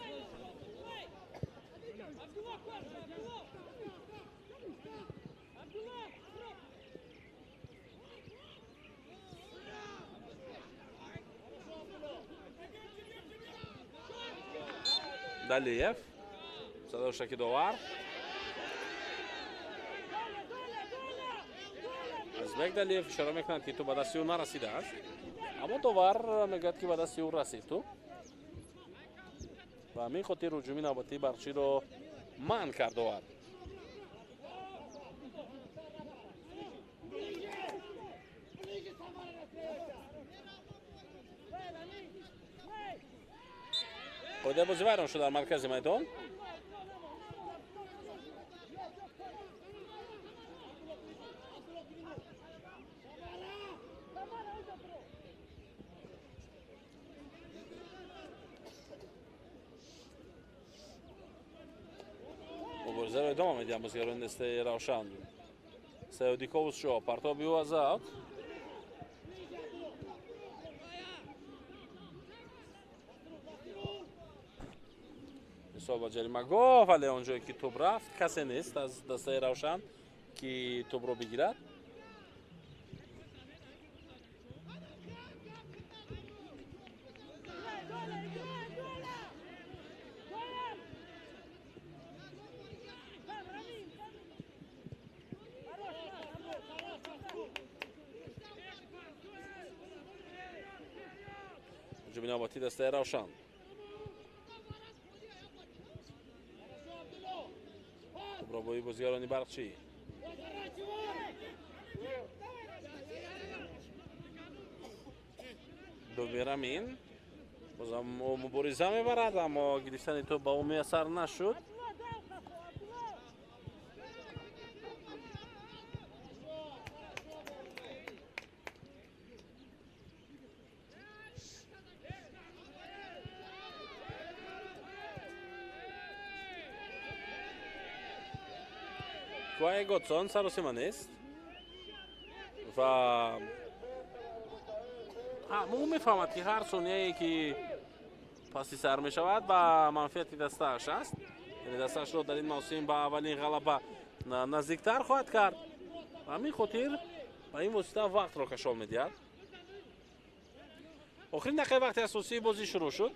Speaker 1: Далиев, садошаки довар. Азбек Далиев ишора мекунад, ки тӯб ба дасти ӯ нарасидааст, аммо довар мегӯяд, ки ба дасти ӯ расид тӯб. Ва ҳамин хотир ҳуҷуми навбатии Барқчиро манъ кард довар. Қоидаи бозӣ вайрон шуд дар маркази майдон. Муборизаро идома медиҳанд бозигарони дастаи Равшан. Саёди Ковусшо партоби ӯ аз аут. Ирсол ба ҷаримагоҳ, вале он ҷое ки тӯб рафт касе нест аз дастаи Равшан ки тӯбро бигирад. Ҳуҷуми навбатии дастаи Равшан. Тӯбробои бозигарони Барқчӣ. Дуби Рамин бозам мубориза мебарад, аммо гирифтани тӯб ба ӯ муяссар нашуд. Квае Готсон саросима нест ва ӯ мефаҳмад, ки ҳар сонияе ки паси сар мешавад, ба манфиати дастааш аст, яъне дастаашро дар ин мавсим ба аввалин ғалаба наздиктар хоҳад кард. Ба ҳамин хотир ба ин восита вақтро кашол медиҳад. Охирин дақиқаи вақти асосии бозӣ шурӯъ шуд.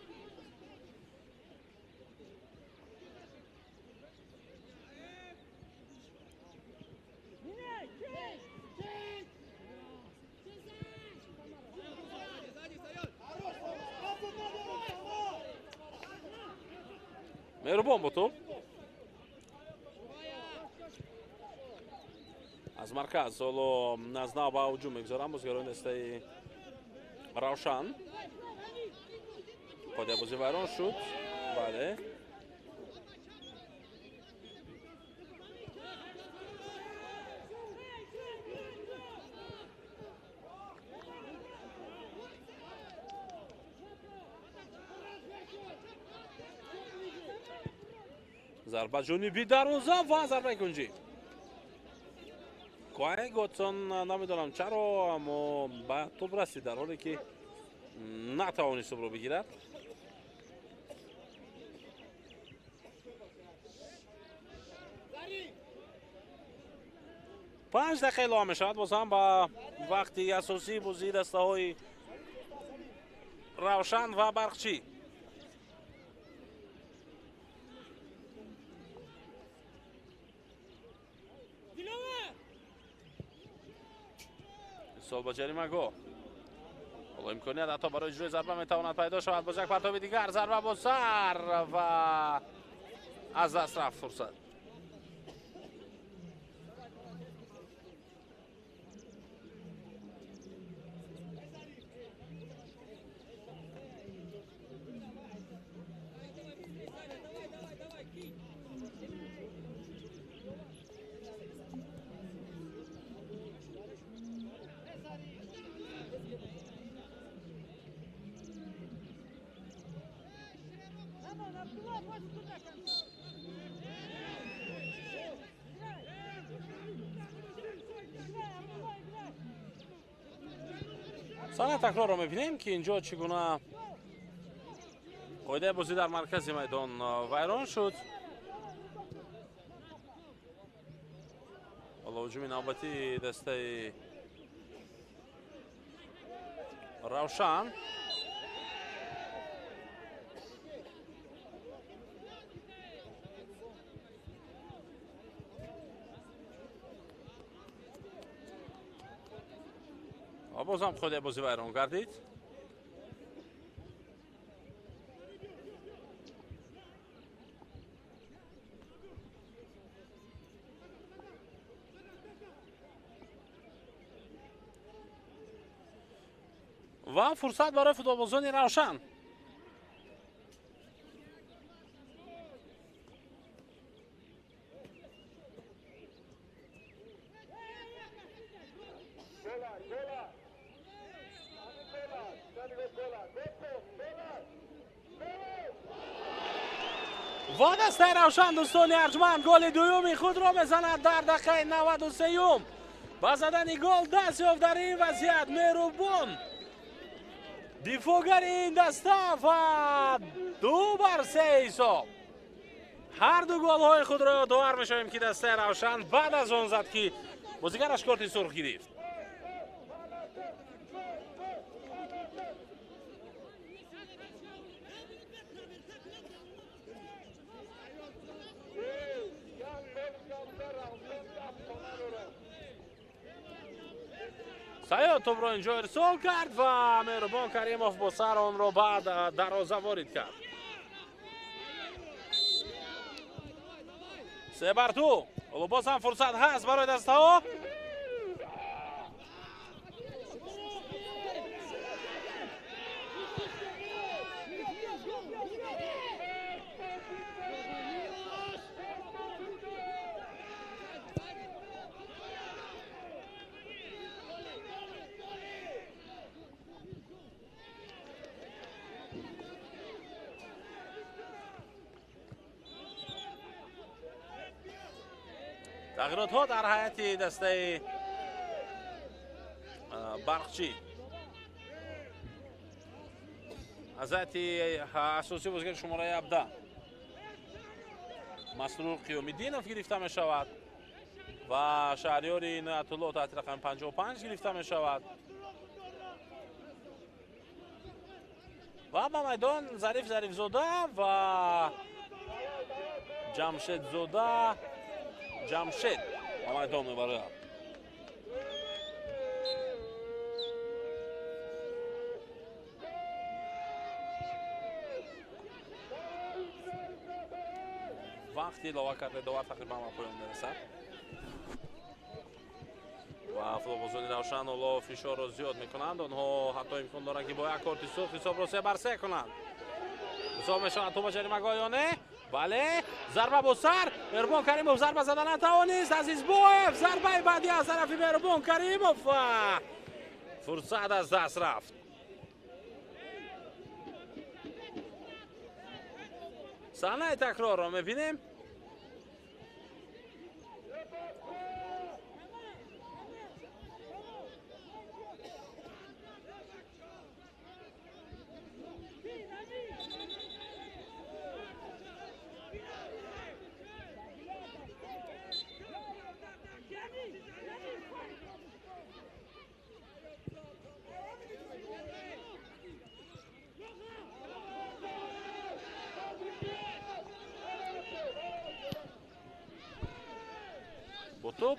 Speaker 1: Меҳрубон бо тӯб аз марказ ҳоло аз нав ба ҳуҷум мегузорам бозигарони дастаи Равшан. Қоидаи бозӣ вайрон шуд. Бале, зарба ҷониби дарвоза ва зарбаи кунҷӣ. Квае Готсон намедонам чаро, аммо ба тӯб расид, дар ҳоле ки натавонист тӯбро бигирад. 5 дақиқа илова мешавад боз ҳам ба вақти асосии бозии дастаҳои Равшан ва Барқчӣ. Ирсол ба ҷаримагоҳ. Ҳоло имконият ҳатто барои иҷрои зарба метавонад пайдо шавад. Боз як партоби дигар, зарба бо сар ва аз даст рафт фурсат. Сана такрорро мебинем, ки инҷо чӣ гуна қоидаи бозӣ дар маркази майдон вайрон шуд. Ҳоло ҳуҷуми навбатии дастаи Равшан. Ва бозам қоидаи бозӣ вайрон гардид. Ва фурсат барои футболбозони Равшан. Ва дастаи Равшан, дӯстони арҷманд, голи дуюми худро мезанад дар дақиқаи 93-юм. Ба задани гол даст ёфт дар ин вазъият Меҳрубон, дифоъгари ин даста, ва 2-3 ҳисоб. Ҳар ду голҳои худро ёдовар мешавем, ки дастаи Равшан баъд аз он зад, ки бозигараш корти сурх гирифт. Саёд тӯбро инҷо ирсол кард ва Меҳрубон Каримов бо сар онро ба дарвоза ворид кард. 3-2. Ҳоло боз ҳам фурсат ҳаст барои дастаҳо. Тағйиротҳо дар ҳайати дастаи Барқчӣ. Аз ҳайати асосӣ бозигари шумораи 17 Масрур Қиёмиддинов гирифта мешавад ва Шаҳриёри Иноятулло таҳти рақами 55 гирифта мешавад. Ва ба майдон Зариф Зарифзода ва Ҷамшедзода Ҷамшед ба майдон мебарояд. Вақти илова карда довар тақрибан ба поён мерасад ва футболбозони Равшан ҳоло фишорро зиёд мекунанд. Онҳо ҳатто имкон доранд, ки бо як корти сурх ҳисобро 3-3 кунанд. Ҳисоб мешавад тӯба ҷаримагоҳ ё не? Бале, зарба бо сар. Меҳрубон Каримов зарба зада натавонист. Азизбоев зарбаи баъдӣ аз тарафи Меҳрубон Каримов. Фурсат аз даст рафт. Саҳнаи такрорро мебинем. Бо тӯб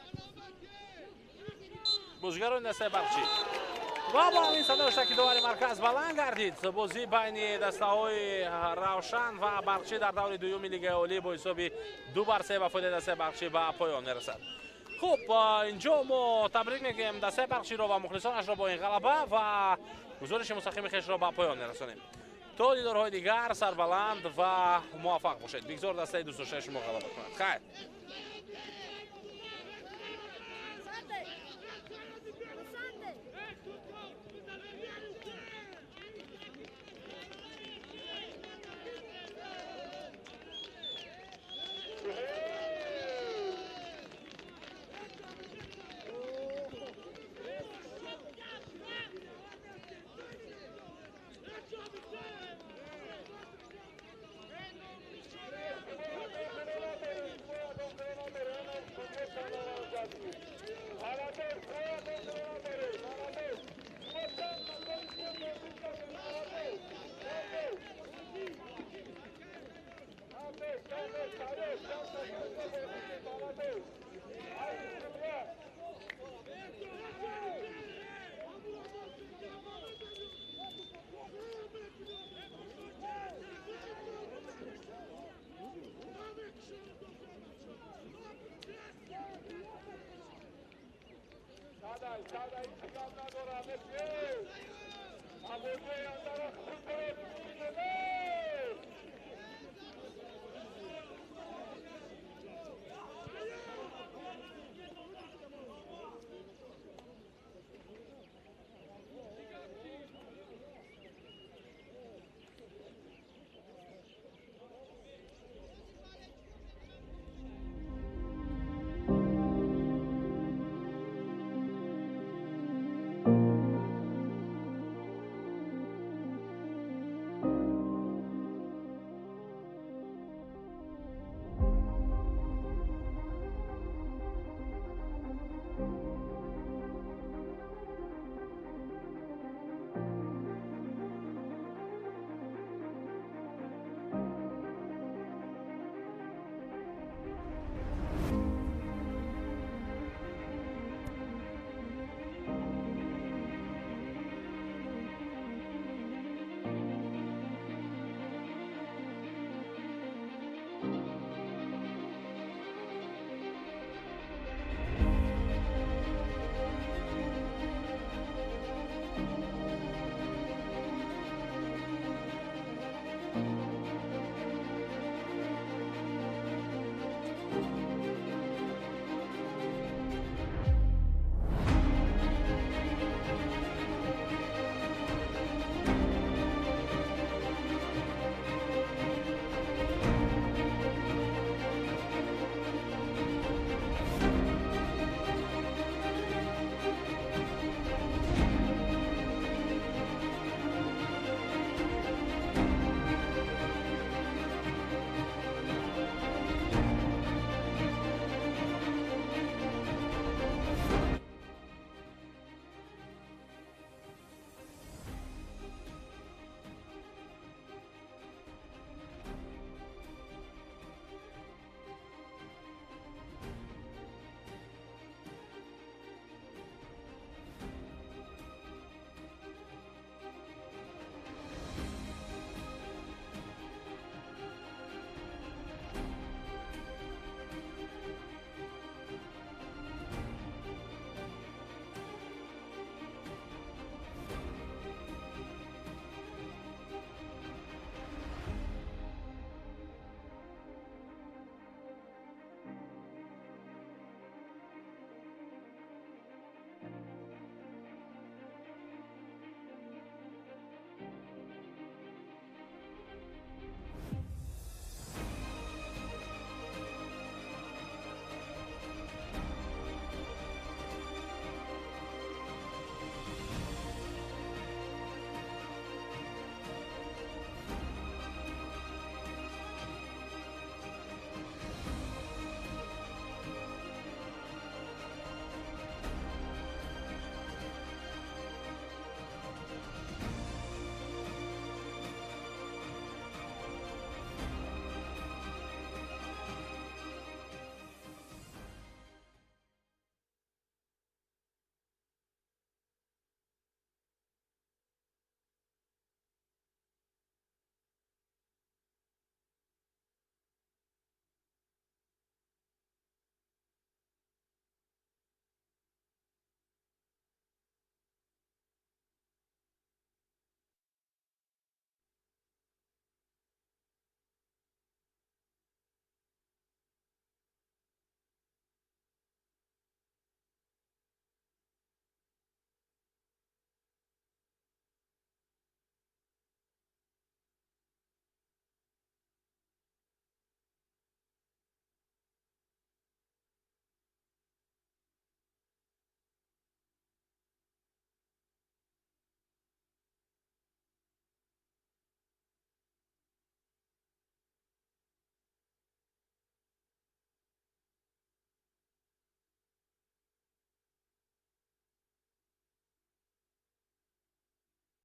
Speaker 1: бозигарони дастаи Барқчӣ ва бо ҳамин садо шаки довари марказ баланд гардид. Бозӣ байни дастаҳои Равшан ва Барқчӣ дар даври дуюми Лигаи Олӣ бо ҳисоби 2-3 ба фоидаи дастаи Барқчӣ ба поён мерасад. Хуб, инҷо мо табрик мегӯем дастаи Барқчиро ва мухлисонашро бо ин ғалаба ва гузориши мустақими хешро ба поён мерасонем. То дидорҳои дигар сарбаланд ва муваффақ бошед. Бигзор дастаи дӯстдоштаи шумо ғалаба кунад. Хайр.
Speaker 5: Садай, садай,